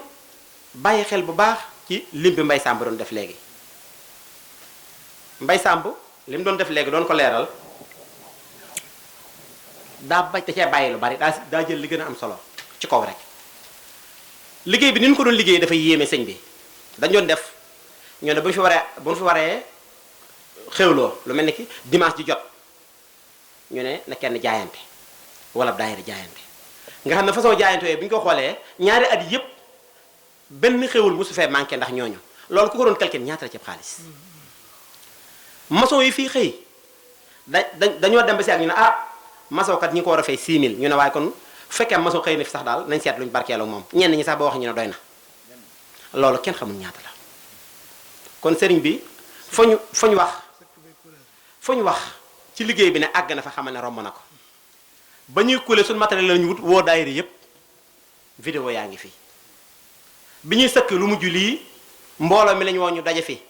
bàyyi xel bu baax ci lim bi Mbay Sàmb doon def léegi Mbay Sàmb li mu doon def léegi doon ko leeral daa da cee bàyyi lu bari daa jël li gën a am solo ci kaw rek liggéey bi ni ñu ko doon liggéey dafa yéeme sëñ bi dañ doon def ñoo ne bu ñu fi waree xewloo lu mel ni ki dimanche ji jot ñu ne na kenn jaayante wala daayira jaayante nga xam ne façon jaayante yooyu bu ñu ko xoolee ñaari at yépp benn xewul mosu fee manqué ndax ñooñu loolu ku ko doon calcul ñaata la ci xaalis maçon yi fii xëy dañoo dem ba si ak ñu ne ah maçon kat ñi ko war a fay 6000 ñu ne waaye kon bu fekkee maçon xëy na fi sax daal nañ seet luñ barkeeloo moom ñenn ñi sax ba wax ñu ne doy na loolu kenn xamul ñaata la kon sëriñ bi foñ wax ci liggéey bi ne àgg na fa xamal ne romb na ko ba ñuy kuule suñu matériel la ñu wut woo daayira yépp vidéo yaa ngi fi bi ñuy sëkk lu mujj lii mbooloo mi lañu woo ñu daje fi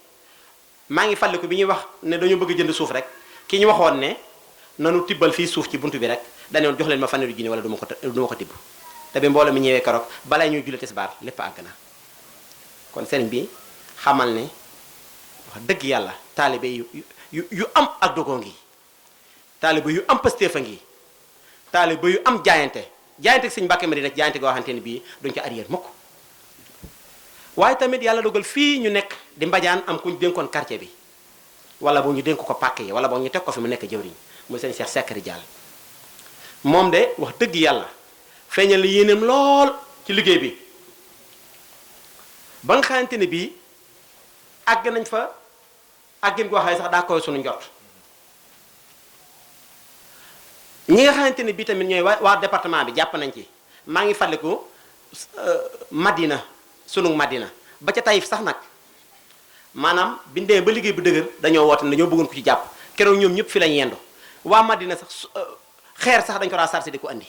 maa ngi fàttaliku bi ñuy wax ne dañoo bëgg jënd suuf rek ki ñu waxoon ne nanu tibbal fii suuf ci buntu bi rek dañoon jox leen ma fanweeri junni wala du ma ko tibb te bi mbooloo mi ñëwee keroog balaa ñuy julli tisbaar lépp àgg na kon sëriñ bi xamal ne wax dëgg yàlla taalibe yu am ak dogoo ngi taalibe yu am pastéefa ngi taalibe yu am jaayante ak Sëriñ Mbàkke Madina jaayante goo xamante ne bii duñ ko arrière mukk waaye tamit yàlla dogal fii ñu nekk di mbajaan am ku ñu dénkoon quartier bi wala boo ñu dénk ko pàkk yi wala boo ñu teg ko fi mu nekk jëwriñ muy sëñ Cheikh Seck Rijaal moom de wax dëgg yàlla feeñal la yéeneem lool ci liggéey bi ba nga xamante ne bii àgg nañ fa àggin goo xam ne sax daa koy sunu njort ñi nga xamante ne bii tamit ñooy waa département bi jàpp nañ ci maa ngi fàttaliku Madina sunu Madina ba ca Taïf sax nag maanaam bi ñu demee ba liggéey bu dëgër dañoo woote ne dañoo bëggoon ko ci jàpp keroog ñoom ñëpp fi lañ yendu waa Madina sax xeer sax dañ ko daa sarse di ko andi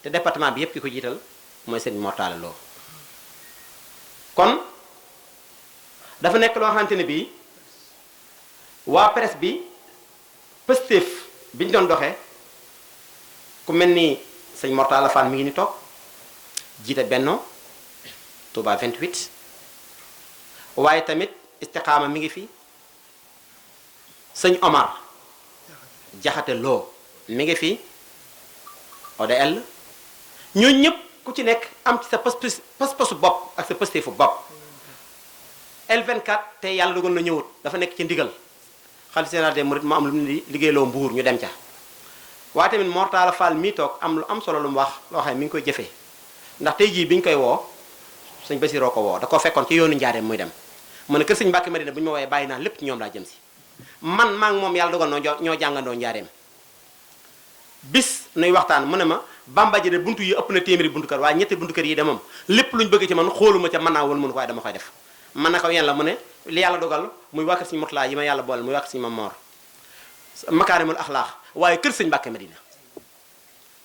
te département bi yépp ki ko jiital mooy seen Mortala Lo kon dafa nekk loo xamante ne bii waa presse bi Pastef bi ñu doon doxee ku mel ni sëñ Mortala Fall mi ngi ni toog jiite Benno Touba 28 waaye tamit Istiqaama mi ngi fi sëñ Omar Jaxate Lo mi ngi fi ODL ñooñu ñëpp ku ci nekk am ci sa pas-pasu bopp ak sa pasteefu bopp L24 te yàlla dogal na ñëwut dafa nekk ci ndigal xalifa général des mourides mu am lu mu di liggéeyloo Mbuur ñu dem ca waaye tamit Mortala Fall mii toog am lu am solo lu mu wax loo xam ne mi ngi koy jëfee ndax tey jii bi ñu koy woo sëñ Basiroo ko woo da ko fekkoon ci yoonu Njaareem muy dem mu ne kër sëñ Mbàkke Madina bu ñu ma woowee bàyyi naa lépp ci ñoom laa jëm si man maa ngi moom yàlla dogal ñoo jàngandoo Njaareem bis nuy waxtaan mu ne ma Bamba ji de buntu yi ëpp na téeméeri buntu kër waaye ñetti buntu kër yi de moom lépp lu ñu bëgg ci man xooluma ca mën naa wala mënu ko waaye dama koy def man na ko yéen la mu ne li yàlla dogal muy waa kër sëñ Murtala yi ma yàlla boole muy waa kër sëñ Mamor makaarimul axlaax waaye kër sëñ Mbàkke Madina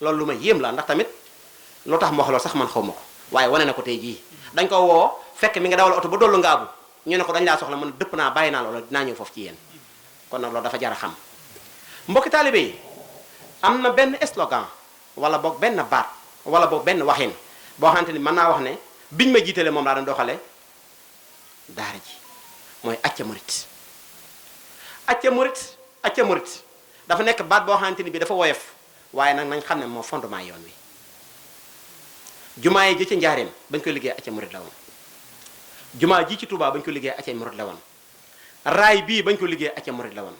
loolu lu ma yéem la ndax tamit loo tax ma wax loolu sax man xaw ma ko waaye wane na ko tey jii dañ ko woo fekk mi nga dawal oto ba dollu ngaabu ñu ne ko dañ laa soxla mën dëpp naa bàyyi naa loolu dinaa ñëw foofu ci yéen kon nag loolu dafa jar a xam mbokki taalibe yi am na benn slogan wala boog benn baat wala boog benn waxin boo xamante ni mën naa wax ne biñ ma jiitalee moom laa doon doxale daara ji mooy acca murit acca murit acca murit dafa nekk baat boo xamante ni bi dafa woyof waaye nag nañ xam ne moo fondement yoon wi jumaa yi ji ci njaareem bañ koy liggéey acca murit la woon jumaa ji ci Touba bañ ko liggéey acca murit la woon raay bii bañ ko liggéey acca murit la woon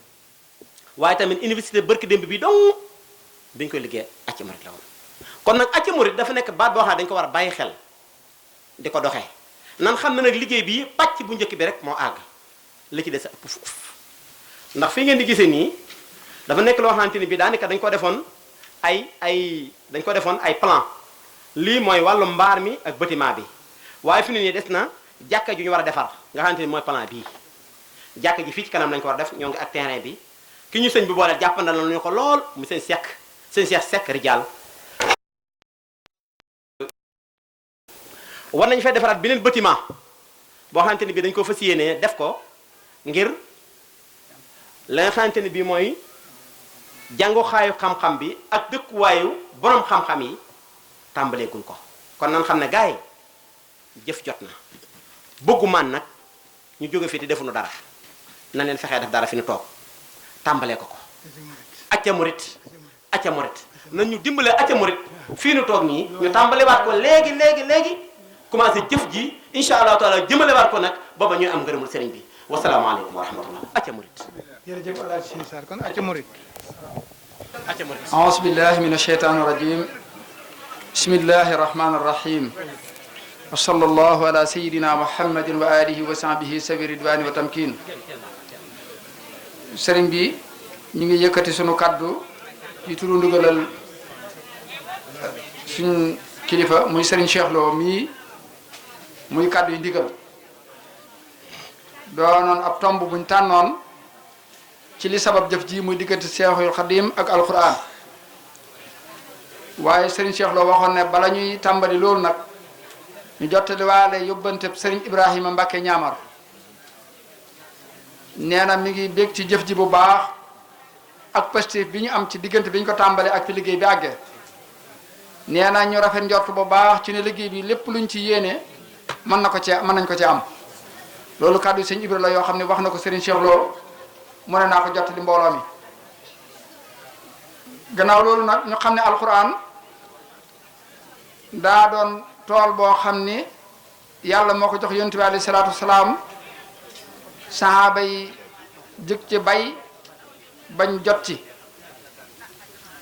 waaye tamit université barki démb bi dong biñ ko liggéey acca murit la woon kon nag acca murit dafa nekk baat boo xam ne dañ ko war a bàyyi xel di ko doxee nan xam ne nag liggéey bi pàcc bu njëkk bi rek moo àgg li ci des ëpp fuuf ndax fi ngeen di gisee nii dafa nekk loo xamante ni bi daanaka dañ ko defoon dañ ko defoon ay plan lii mooy wàllu mbaar mi ak bâtiment bi waaye fi mu ne nii des na jàkka ju ñu war a defar nga xamante ni mooy plan bii jàkka ji fii ci kanam lañ ko war a def ñoo ngi ak terrain bi ki ñu sëñ bi boole jàppandal nañu ko lool mu seen Cheikh Seck Rijal war nañu fay defaraat beneen bâtiment boo xamante ni bi dañ ko fas yéenee def ko ngir la nga xamante ni bi mooy jànguxaayu xam-xam bi ak dëkkuwaayu borom xam-xam yi tàmbaleeguñ ko kon nan xam ne gars yi jëf jot na bëggu man nag ñu jóge fii te defuñu dara na leen fexee def dara fi ñu toog tàmbalee ko acca murit nan ñu dimbalee acca murit fii ñu toog nii ñu tàmbalewaat ko léegi commencé jëf ji incha allahu taala jëmalewaat ko nag booba ñuy am ngërëmul sëriñ bi wasalaamaaleykum wa rahmatullah acca murit jërëjëf El Hadj Sine Sarr kon acca murit أعوذ بالله من الشيطان الرجيم بسم الله الرحمن الرحيم وصلى الله على سيدنا محمد وآله وصحبه سبيل الرضوان والتمكين sëriñ bi ñu ngi yëkkati sunu kaddu ci turu ndigalal suñ kilifa muy sëriñ Cheikh Lo mii muy kaddu yi ndigal doonoon ab tomb buñ tànnoon ci li sabab jëf ji muy diggante Seexul Xadim ak alquran waaye sëriñ Cheikh Lo waxoon ne bala ñuy tàmbali loolu nag ñu jottali waale yóbbante sëriñ Ibrahima Mbacke ñaamar nee na mi ngi bég ci jëf ji bu baax ak positif bi ñu am ci diggante bi ñu ko tàmbale ak fi liggéey bi àggee nee na ñu rafet njort bu baax ci ne liggéey bi lépp luñ ci yéene mën nañ ko ci am loolu kàddu sëñ Ibra la yoo xam ne wax na ko sëriñ Cheikh Lo mu ne naa ko jottali mbooloo mi gannaaw loolu nag ñu xam ne alquran daa doon tool boo xam ni yàlla moo ko jox yonent bi alayhi salaatu wasalaam sahaaba yi jëkk ci bay bañ jot ci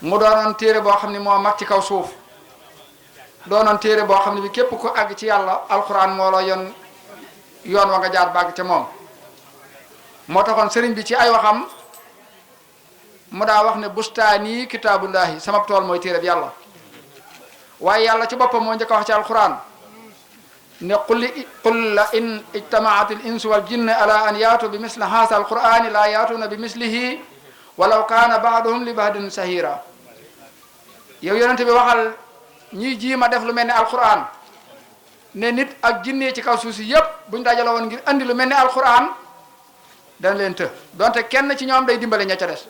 mu doonoon téere boo xam ne moo mag ci kaw suuf doonoon téere boo xam ne bi képp ku àgg ci yàlla alquran moo la yoon wa nga jaar bàgg ca moom moo taxoon sëriñ bi ci ay waxam mu daa wax ne bustaani kitaabullahi sama tool mooy téere bi yàlla waaye yàlla ci boppam moo njëkk a wax ci alquran ne qul la in ijtamaat al insu wal jinn ala an yaatu bi misli haasa alqurani la yaatuna bi mislihi walaw kaana baaduhum li baadin sahira yow yonente bi waxal ñiy jiima def lu mel ni alquran ne nit ak jinne ci kaw suuf si yépp buñ dajale woon ngir andi lu mel ni alquran dana leen të donte kenn ci ñoom day dimbale ña ca des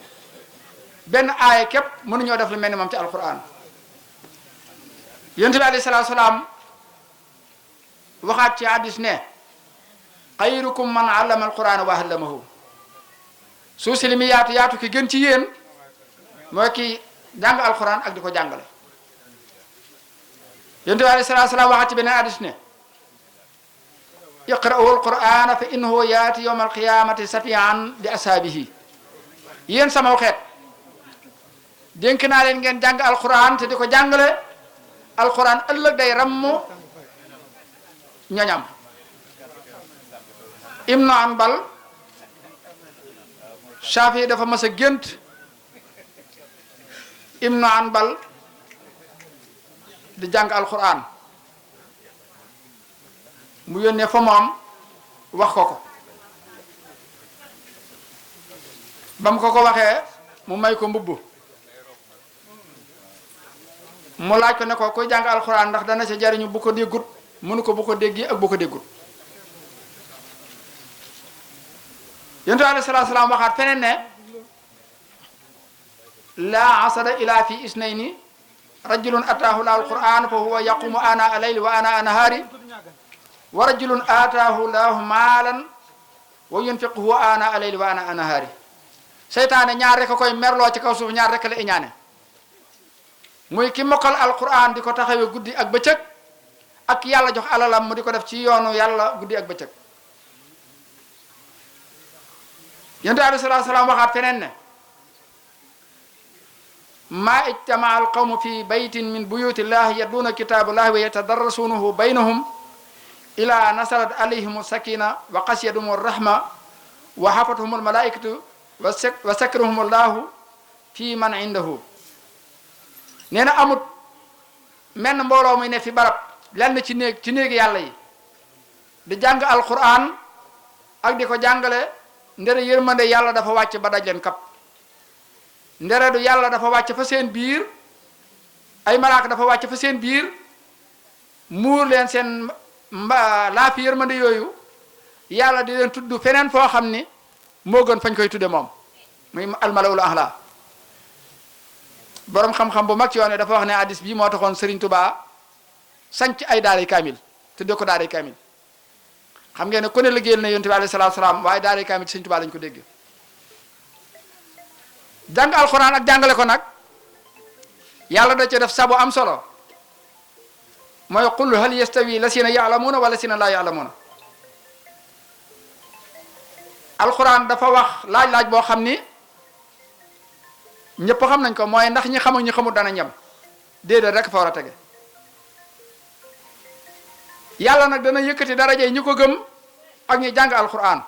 benn aaya képp mënuñoo def lu mel ni moom ci alquran yonente bi alayhi salaatu salaam waxaat ci hadis ne xayrukum man allama alquran wa allamahu suuf si li muy yaatu ki gën ci yéen mooy ki jàng alquran ak di ko jàngale yonente bi alayhi salaatu salaam waxaat ci beneen hadis ne iqra'u alqur'ana fa innahu yaati yawma alqiyamati safian li ashaabihi yéen sama xeet dénk naa leen ngeen jàng alquran te di ko jàngale alquran ëllëg day rammu ñoñam ibnu Anbal Shafi dafa mas a gént ibnu Anbal di jàng alquran mu yónnee fa moom wax ko ba mu ko waxee mu may ko mbubb mu laaj ko ne ko kuy jàng alxuraan ndax dana ca jariñu bu ko déggut mënu ko bu ko déggee ak bu ko déggut yonent bi alayhi salaatu salaam waxaat feneen ne laa asada ila fi isnayni rajulun ataahu lahu alquran fa huwa yaqumu ana alayli wa ana nahaari wa rajulun ataahu lahu maalan wa yunfiquhu ana alayli wa ana nahaari seytaane ñaar rek a koy merloo ci kaw suuf ñaar rek la iñaane muy ki mokkal alquran di ko taxawee guddi ak bëccëg ak yàlla jox alalam mu di ko def ci yoonu yàlla guddi ak bëccëg yonent bi alayhi salaatu salaam waxaat feneen ne maa ijtamaa alqawmu fi baytin min buyutillahi yatluuna kitaaballahi wa yatadarrasuunahu baynahum ila nasalat alayhim sakina wa xasiyatuhum rahma wa hafathum almalaikatu wa sakrahum allahu fi man indahu nee na amut menn mbooloo muy ne fi barab lenn ci néegi yàlla yi di jàng alquran ak di ko jàngale ndere yërmande yàlla dafa wàcc ba daj leen kap ndere du yàlla dafa wàcc fa seen biir ay malaaka dafa wàcc fa seen biir muur leen seen laafi yërmande yooyu yàlla di leen tudd feneen foo xam ni moo gën fañ koy tudde moom muy almalawul ahla borom xam-xam bu mag ci yoon wi dafa wax ne hadis bii moo taxoon Serigne Touba sanc ay daaray kaamil tudde ko daaray kaamil xam ngeen ne ku ne liggéeyal na yonent bi alayhi salaatu salaam waaye daaray kaamil Serigne Touba lañ ko dégg jàng alxuraan ak jàngale ko nag yàlla da ca def sabu am solo mooy qul hal yastawi lasina yaalamuuna wala lasina laa yaalamuuna alxuraan dafa wax laaj boo xam ni ñëpp xam nañ ko mooy ndax ñi xamul ñi xamul dana ñem déedéet rek fa war a tege yàlla nag dana yëkkati daraje ñi ko gëm ak ñi jàng alxuraan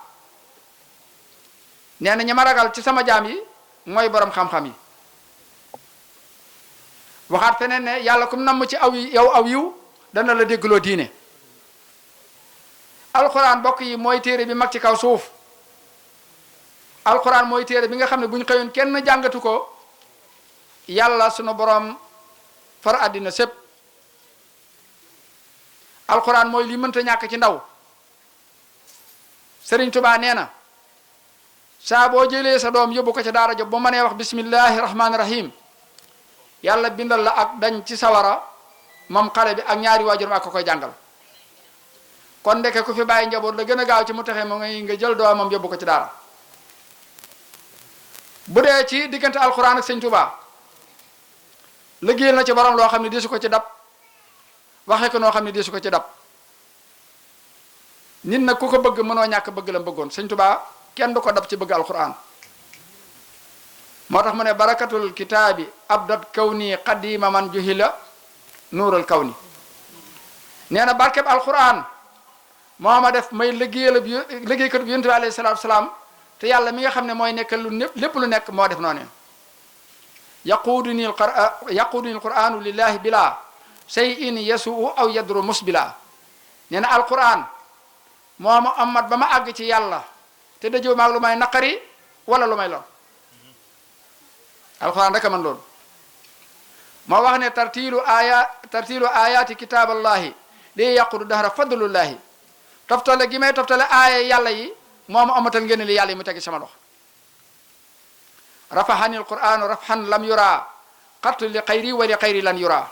nee na ñi ma ragal ci sama jaam yi mooy borom xam-xam yi waxaat feneen ne yàlla kum namm ci aw yiw dana la déggloo diine alxuraan bokk yi mooy téere bi mag ci kaw suuf alxuraan mooy téere bi nga xam ne bu ñu xëyoon kenn jàngatu ko yàlla sunu borom far àddina sépp alxuraan mooy li mënta ñàkk ci ndaw Sëriñ Tubaa nee na saa boo jëlee sa doom yóbbu ko ca daara ja bu mënee wax bismillahi rahmaani rahim yàlla bindal la ak dañ ci sawara moom xale bi ak ñaari waajuram ak ko koy jàngal kon ndeke ku fi bàyyi njaboot la gën a gaaw ci mu taxe mo nga jël doomam yóbbu ko ci daara bu dee ci diggante alxuraan ak Sëñ Tubaa liggéeyal na ci borom loo xam ne desu ko ci dab waxee ko noo xam ne desu ko ci dab nit nag ku ko bëgg mënoo ñàkk bëgg la bëggoon Sëñ Tubaa kenn du ko dab ci bëgg alquran moo tax mu ne barakatul kitaabi abdat kawni qadima man juhila nuural kawni nee na barkeb alquran moo ma def may liggéeykat bi yonent bi alayhi salaatu salaam te yàlla mi nga xam ne mooy nekkal lu lépp lu nekk moo def noonu yaquduni alquranu lillahi bila shay'in yasuu aw yadru musbila nee na alquran moo ma amat ba ma àgg ci yàlla te dajoo maag lu may naqari wala lu may lor alquran rek a man loolu moo wax ne tartilu ayati kitaballahi li yaqudu dahra fadlullahi toftale gi may toftale aaya yàlla yi moo ma amatal ngeen li yàlla yi mu tegi sama loxo rafahani alquranu rafhan lam yura xartu li xayri wa li xayri lan yura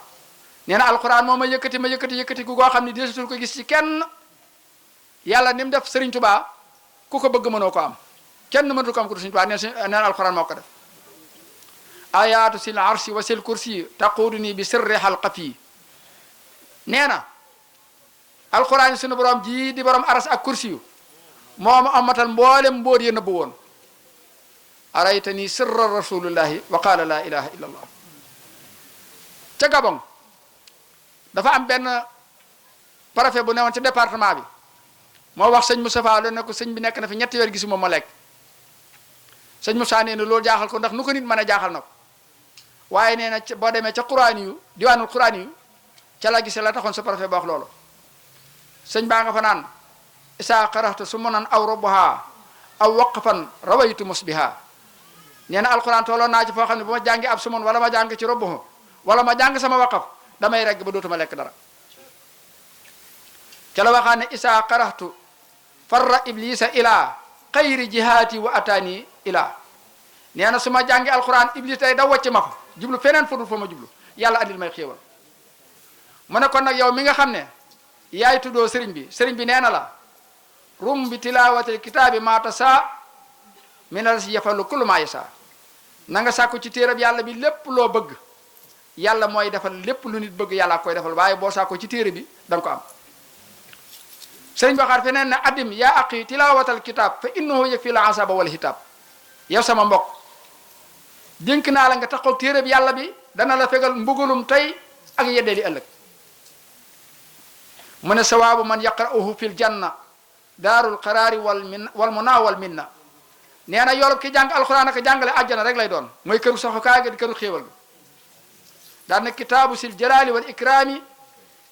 nee na alquran moo ma yëkkati ku goo xam ne desutul ko gis ci kenn yàlla ni mu def Sëriñ Tubaa ku ko bëgg mënoo ko am kenn mënatu ko am ku du Sëriñ Tubaa nee na alquran moo ko def ayatu sil arshi wa sil kursi taquduni bi sirri halqafi nee na alquran yi sunu borom ji di borom aras ak kursi yu moo ma amatal mboolem mbóot yi nëbbu woon araytani sirra rasulillahi wa qala la ilaha illa allah ca Gabon dafa am benn préfet bu newoon ci département bi moo wax sëñ Moustapha loolu ne ko sëñ bi nekk na fi ñetti weer gisuma ma lekk sëñ Moussa nee na loolu jaaxal ko ndax nu ko nit mën a jaaxal na ko waaye nee na boo demee ca quraan yu diwaanul quraan yu ca la gisee la taxoon sa préfet ba wax loolu sëñ baa nga fa naan isaa qaraxtu su munan aw rubuha aw waqfan rawaytu musbiha nee na alquran tooloon naa ci foo xam ne bu ma jàngi ab sumun wala ma jàng ci rubuhu wala ma jàng sama waqaf damay regg ba dootuma lekk dara ca la waxaa ne isaa qaraxtu farra iblisa ila xayri jihaati wa ataani ila nee na su ma jàngi alquran iblis day daw wàcc ma ko jublu feneen fudul fa ma jublu yàlla andil may xéewal mu ne kon nag yow mi nga xam ne yaay tuddoo sëriñ bi nee na la rum bi tilaawatil kitaabi maata saa mina si yafalu kullu maa yasa na nga sàkku ci téerab yàlla bi lépp loo bëgg yàlla mooy defal lépp lu nit bëgg yàlla koy defal waaye boo sàkku ci téere bi da nga ko am sëriñ baxaar feneen ne addim yaa aqi tilaawatal kitaab fa innahu yakfi la asaba wal hitaab yow sama mbokk dénk naa la nga taxaw téerab yàlla bi dana la fegal mbugalum tey ak yeddee di ëllëg mu ne sawaabu man yaqra'uhu fil janna daarul qaraari wal muna wal minna nee na yoolub ki jàng alxuraan ak jàngale àjjana rek lay doon mooy këru saxukaay ga di këru xéewal ga daan na kitaabu sil jalaali wal ikraami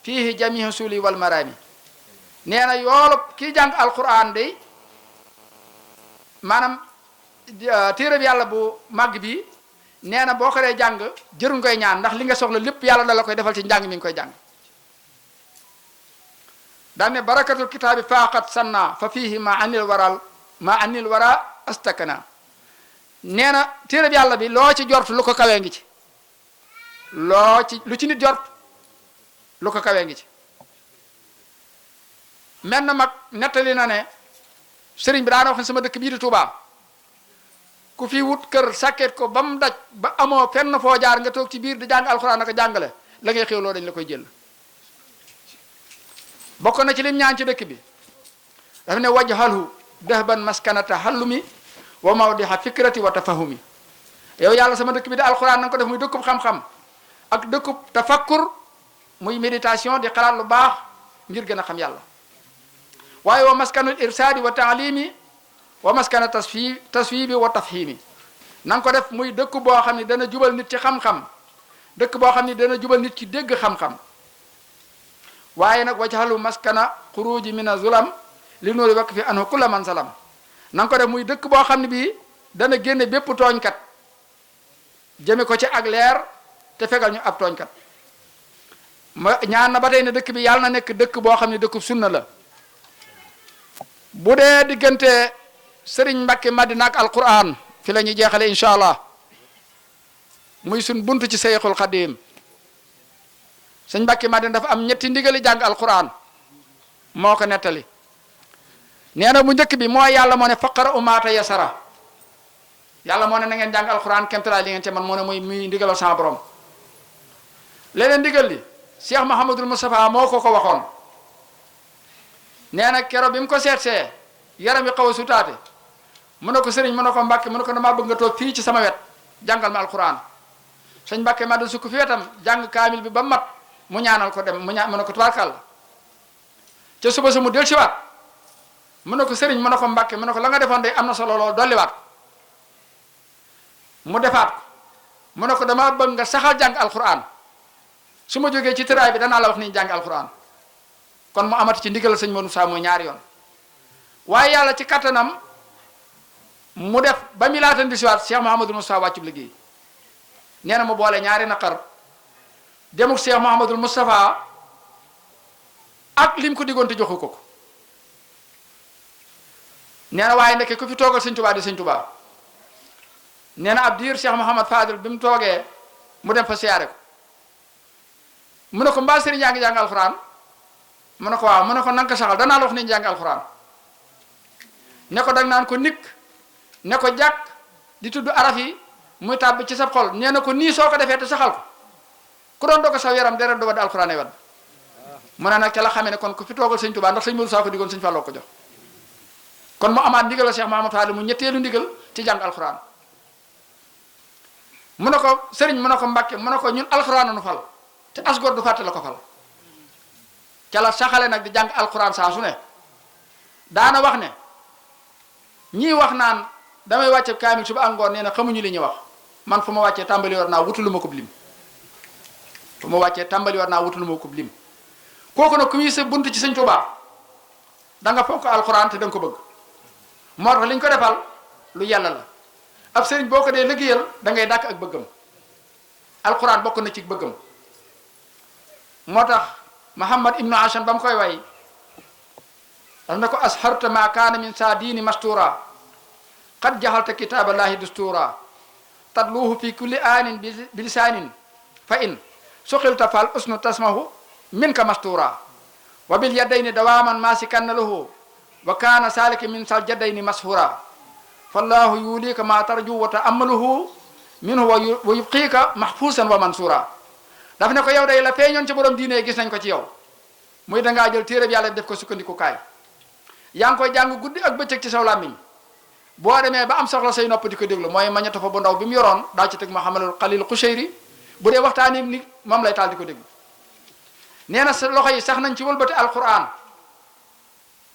fiihi jamihu suuli wal maraami nee na yoolub ki jàng alxuraan day maanaam téere bi yàlla bu màgg bi nee na boo ko dee jàng jëruñ koy ñaan ndax li nga soxla lépp yàlla da la koy defal ci njàng mi ngi koy jàng daan ne barakatul kitaabi faaqat sanna fa fiihi ma anil wara astakana nee na téere bi yàlla bi loo ci jort lu ko kawee ngi ci lu ci nit jort lu ko kawee ngi ci mel na mag nettali na ne sëriñ bi daana wax ne sama dëkk bii di Touba ku fi wut kër sàkket ko ba mu daj ba amoo fenn foo jaar nga toog ci biir di jàng alxuraan ak jàngale la ngay xéwloo dañ la koy jël bokk na ci lim ñaan ci dëkk bi dafa ne wajhalhu dahban maskanata hallumi wa mawdiha fikrati wa tafahumi yow yàlla sama dëkk bi di alxuraan na nga ko def muy dëkkub xam-xam ak dëkkub tafakkur muy méditation di xalaat lu baax ngir gën a xam yàlla waaye wa maskanul irsaadi wa taalimi wa maskana tasfibi wa tafhimi na nga ko def muy dëkk boo xam ne dana jubal nit ci xam-xam dëkk boo xam ne dana jubal nit ci dégg xam-xam waaye nag wajhalu maskana xuruji mina zulam li nuuri wakk fi anhu kulla man salam na nga ko def muy dëkk boo xam ne bii dana génne bépp tooñkat jëme ko ci ak leer te fegal ñu ab tooñkat ma ñaan na ba tey ne dëkk bi yàlla na nekk dëkk boo xam ne dëkkub sunna la bu dee diggante Sëriñ Mbàkke Madina ak alquran fi la ñuy jeexale incha allah muy sun bunt ci Seyxul Xadim Sëriñ Mbàkke Madina dafa am ñetti ndigali jàng alquran moo ko nettali nee na bu njëkk bi mooy yàlla moo ne faqara umaata yasara yàlla moo ne na ngeen jàng alquran kemtalaay li ngeen ci man moo ne muy ndigalal sama borom leneen ndigal li Cheikh Mahamadul Moustapha moo ko waxoon nee na kero bi mu ko seetsee yaram yi xaw a sutaate mu ne ko sëriñ mu ne ko Mbàkke mu ne ko damaa bëgg nga toog fii ci sama wet jàngal ma alquran sëñ Mbàkke ma dal sukk fi wetam jàng kaamil bi ba mat mu ñaanal ko dem mu ne ko tubaarkàlla ca suba sa mu del siwaat mu ne ko sëriñ mu ne ko Mbàkke mu ne ko la nga defoon day am na solo lool dolliwaat mu defaat ko mu ne ko damaa bëgg nga saxal jàng alquran su ma jógee ci tëraay bi danaa la wax ni jàng alquran kon mu amati ci ndigal sëñ Modou Sa mooy ñaari yoon waaye yàlla ci kattanam mu def ba mi laata ndisiwaat Cheikh Mouhamadul Moustapha wàccub liggéey nee na mu boole ñaari naqar demuk Cheikh Mouhamadul Moustapha ak lim ko diggoon te joxu ko nee na waaye ndeke ku fi toogal sëñ Tuubaa di sëñ Tuubaa nee na ab diir Cheikh Mouhamad Fadil bi mu toogee mu dem fa siyaare ko mu ne ko mbaa sëriñ yaa ngi jàng alxuraan mu ne ko waaw mu ne ko nanga ko saxal danaa la wax ni jàng alxuraan ne ko dag naan ko nikk ne ko jàkk di tudd araf yi muy tàbb ci sa xol nee na ko nii soo ko defee te saxal ko ku doon doog a saw yaram deret du wadd alxuraan ay wadd mu ne nag ca la xamee ne kon ku fi toogal sëñ Tuubaa ndax sëñ Modou Sa ko diggoon sëñ Fallou ko jox kon mu amaat ndigal la Cheikh Mahamadou Fadil mu ñetteelu ndigal ci jàng alxuraan mu ne ko sëriñ mu ne ko Mbàkke mu ne ko ñun alxuraan nu fal te asgor du fàtte la ko fal ca la saxale nag di jàng alxuraan saa su ne daana wax ne ñii wax naan damay wàcce kaamil suba ak ngoon nee na xamuñu li ñuy wax man fu ma wàccee tàmbali war naa wutulu ma ko lim fu ma wàccee tàmbali war naa wutulu ma ko lim kooku nag ku muy sa bunt ci sëñ Tuubaa da nga fonk alxuraan te da nga ko bëgg moo tax li ñu ko defal lu yàlla la ab sëriñ boo ko dee liggéeyal da ngay dàkk ak bëggam alxuraan bokk na ci bëggam moo tax Muhammad ibnu Hashan ba mu koy way daf ne ko asharta ma kaana min sa diini mastura qad jaxalta kitaaballahi dustura tadluhu fi kulli aanin bi lisaanin fa in suqilta fal usnu tasmahu minka mastura wa bil yadayni dawaman masikanna lahu wa kana salika min sal jaddayni mashura fallahu yulika ma tarju wa ta'ammaluhu minhu wa yubqika mahfusan wa mansura daf ne ko yow day la feeñoon ci borom diine gis nañ ko ci yow muy dangaa jël téere bi yàlla def ko sukkandiku kaay yaa ngi koy jàng guddi ak bëccëg ci saw làmmiñ boo demee ba am soxla say nopp di ko déglu mooy mañeto fa bu ndaw bi mu yoroon daa ci teg Muhammadul Xalil Qushayri bu dee waxtaani nit moom lay taal di ko déglu nee na sa loxo yi sax nañ ci wëlbati alquran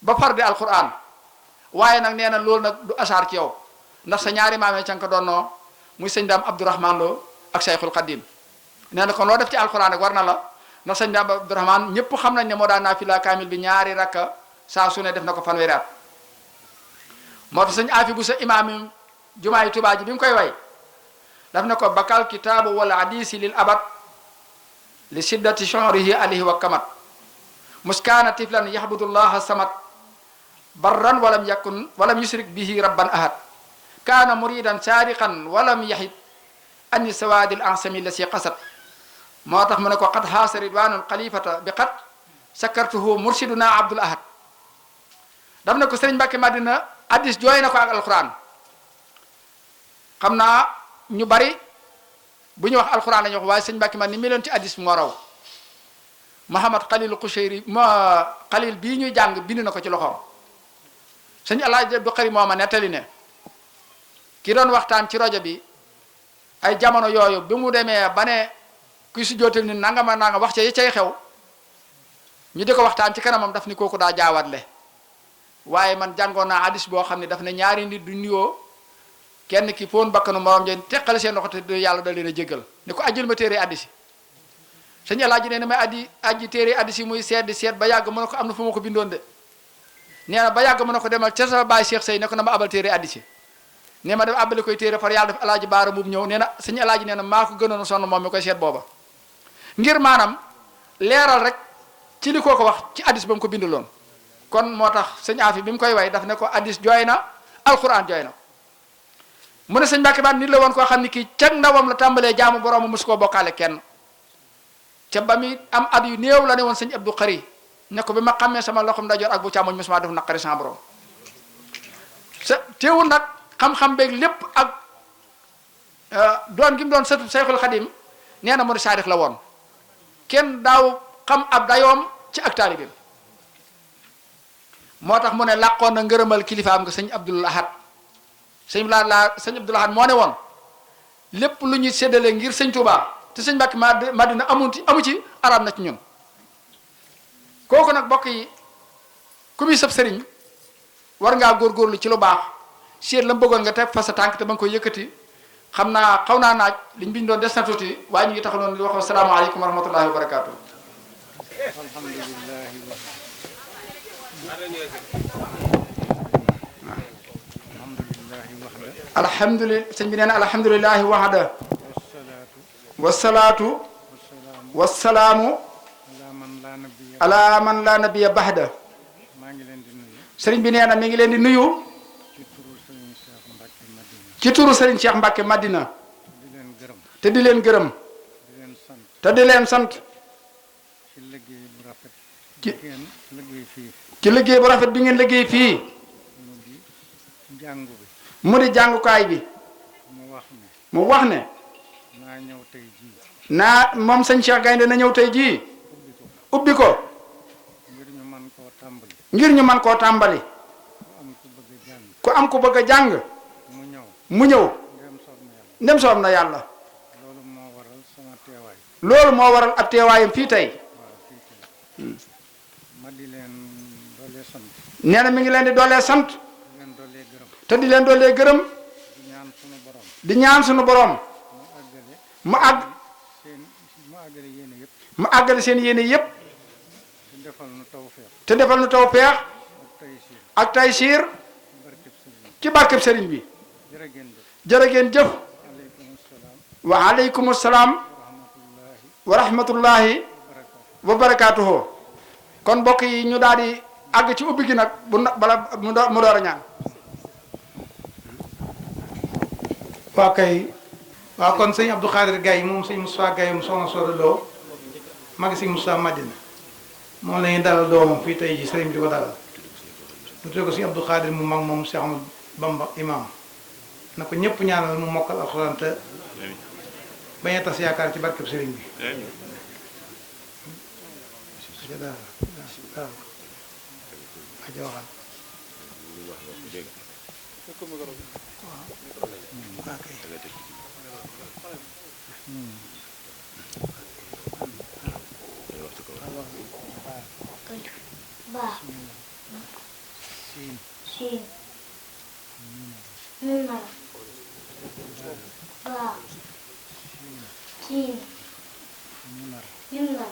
ba far di alquran waaye nag nee na loolu nag du asaar ci yow ndax sa ñaari maamee ca nga ko doonnoo muy sëñ daam Abdourahman Lo ak Sayxul Xadim nee na kon loo def ci alquran rek war na la ndax sëñ daam Abdourahman ñëpp xam nañ ne moo daan naafila kaamil bi ñaari rakka saa su ne def na ko fanweeri at moo tax sëñ aafi bu sa imaam jumaa yi Tuubaa ji bi mu koy way daf ne ko bakal kitaabu wala hadisi lil abad li siddati shonrihi alayhi wa kamat muskaana tiflan yahbudullaha samat barran walam yusrik bihi rabban ahad kaana muridan saadiqan walam yahid anni sawaadil ansami la si qasat moo tax mu ne ko qad haasa ridwanul xalifata bi qad sakartuhu mursiduna abdul ahad daf ne ko sëriñ Mbàkke Madina addis jooy na ko ak alquran xam naa ñu bari bu ñu wax alquran la ñu wax waaye sëriñ Mbàkke Madina ni mi leen ci addis moo raw Muhammad Xalil Qushayri Xalil bii ñuy jàng bind na ko ci loxoom sëñ Alaaji Abdu Xari moo ma nettali ne ki doon waxtaan ci rajo bi ay jamono yooyu bi mu demee ba ne kuy su jootal ni nangama nanga wax ca yi cay xew ñu di ko waxtaan ci kanamam daf ni kooku daa jaawatle waaye man jàngoon naa hadis boo xam ne daf ne ñaari nit du nuyoo kenn ki foon bakkanu morom jeen teqale seen loxo te yàlla da leen a jéggal ni ko ajjul ma téere hadis yi sëñ Alaaji nee na may aji téere hadis yi muy seet di seet ba yàgg mu ne ko am na fu ma ko bindoon de nee na ba yàgg mu ne ko demal ca sa baay Cheikh Sey ne ko na ma abal téere hadis yi nee ma dem abale koy téere far yàlla def Alaaji Baara buubu ñëw nee na sëñ Alaaji nee na maa ko gënoon a sonn moom mi koy seet booba ngir maanaam leeral rek ci li koo ko wax ci hadis ba mu ko bindaloon kon moo tax sëñ Afi bi mu koy way daf ne ko hadis jooy na alquran jooy na mu ne sëñ Mbàkke Madina nit la woon koo xam ne kii cag ndawam la tàmbalee jaamu boroomu mosu koo bokkaale kenn ca ba mi am at yu néew la ne woon sëñ Abdou Xari ne ko bi ma xammee sama loxom ndajoor ak bu càmmoñ mosuma def naqari sama borom sa teewul nag xam-xam beeg lépp ak doon gi mu doon sëtu Sayxul Xadim nee na mu ne saadix la woon kenn daaw xam ab dayoom ci ak taalibeem moo tax mu ne làqoon na ngërëmal kilifaam nga sëñ Abdul Ahad sëñ Abdul Ahad moo ne woon lépp lu ñuy séddale ngir sëñ Touba te sëñ Mbàkke Madina amu ci araam na ci ñun kooku nag bokk yi ku muy sëb sëriñ war ngaa góorgóorlu ci lu baax seet la mu bëggoon nga teg fa sa tànk te ba nga koy yëkkati xam naa xaw naa naaj liñ biñ doon des na tuuti waaye ñu ngi taxaw noonu di wax asalaamaaleykum wa rahmatullahi wa barakaatu. alhamdulilah sëñ bi nee na alhamdulilahi waxda wasalaatu wasalaamu ala man la nabiya baxda sëriñ bi nee na mi ngi leen di nuyu ci turu sëriñ Cheikh Mbacke Madina te di leen gërëm te di leen sant ci liggéey bu rafet bi ngeen liggéey fii mu di jàngukaay bi mu wax ne naa moom sëñ Cheikh Gaynde na ñëw tey jii ubbi ko ngir ñu man koo tàmbali ku am ku bëgg a jàng mu ñëw ndem soob na yàlla loolu moo waral ab teewaayam fii tey nee na mi ngi leen di doolee sant te di leen doolee gërëm di ñaan sunu borom mu àggale seen yéene yépp te defal nu tawfeex ak taysiir ci barkeb sëriñ bi jërë ngeen jëf wa aleykum salaam wa rahmatullahi wa barakaatuhu kon mbokk yi ñu daal di àgg ci ubbi gi nag bala mu door a ñaan waa kay waaw kon sëñ Abdou Khadir Gaye moom sëñ Moustapha Gaye mu soxna Soda Lo magi sëñ Moustapha Madina moom la ñuy dalal doomam fii tey ji sëriñ bi di ko dalal mu tuddee ko sëñ Abdou Khadir mu mag moom Cheikh Ahmadou Bamba imam na ko ñëpp ñaanal mu mokkal alxuraan te bañ a tas yaakaar ci barkeb sëriñ bi ba sin nuna ba sin nuna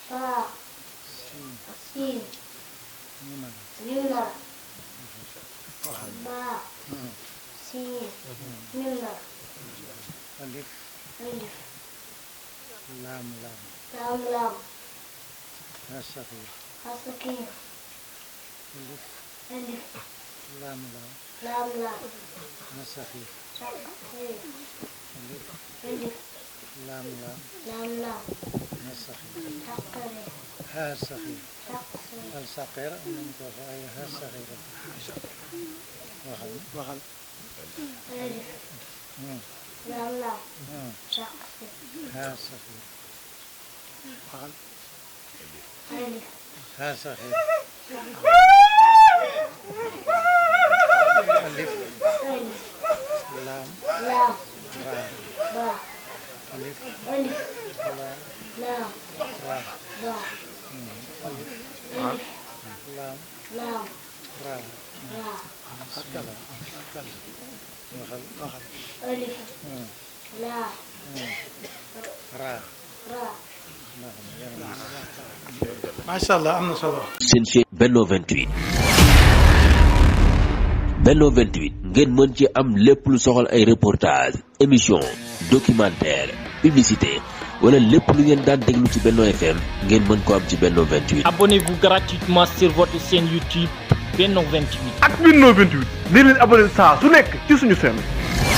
ba sin nuna ba sin nuna alif lam hasakir alif lam hasakir alif lam hasakir الصقير من أي هالصغيرة وخل لا هالصغير وخل هالصغير ألف لام را ألف لام را لام را أكلا ألف لا را macha allah am na solo. seen chaîne Benno 28 Benno 28 ngeen mën ci am lépp lu soxal ay reportage émission documentaire publicité wala lépp lu ngeen daan déglu ci Benno FM ngeen mën ko am ci Benno 28. Abonnez-vous gratuitement sur votre chaîne YouTube Benno 28. ak Benno 28 di leen abonné saa su nekk ci suñu chaîne.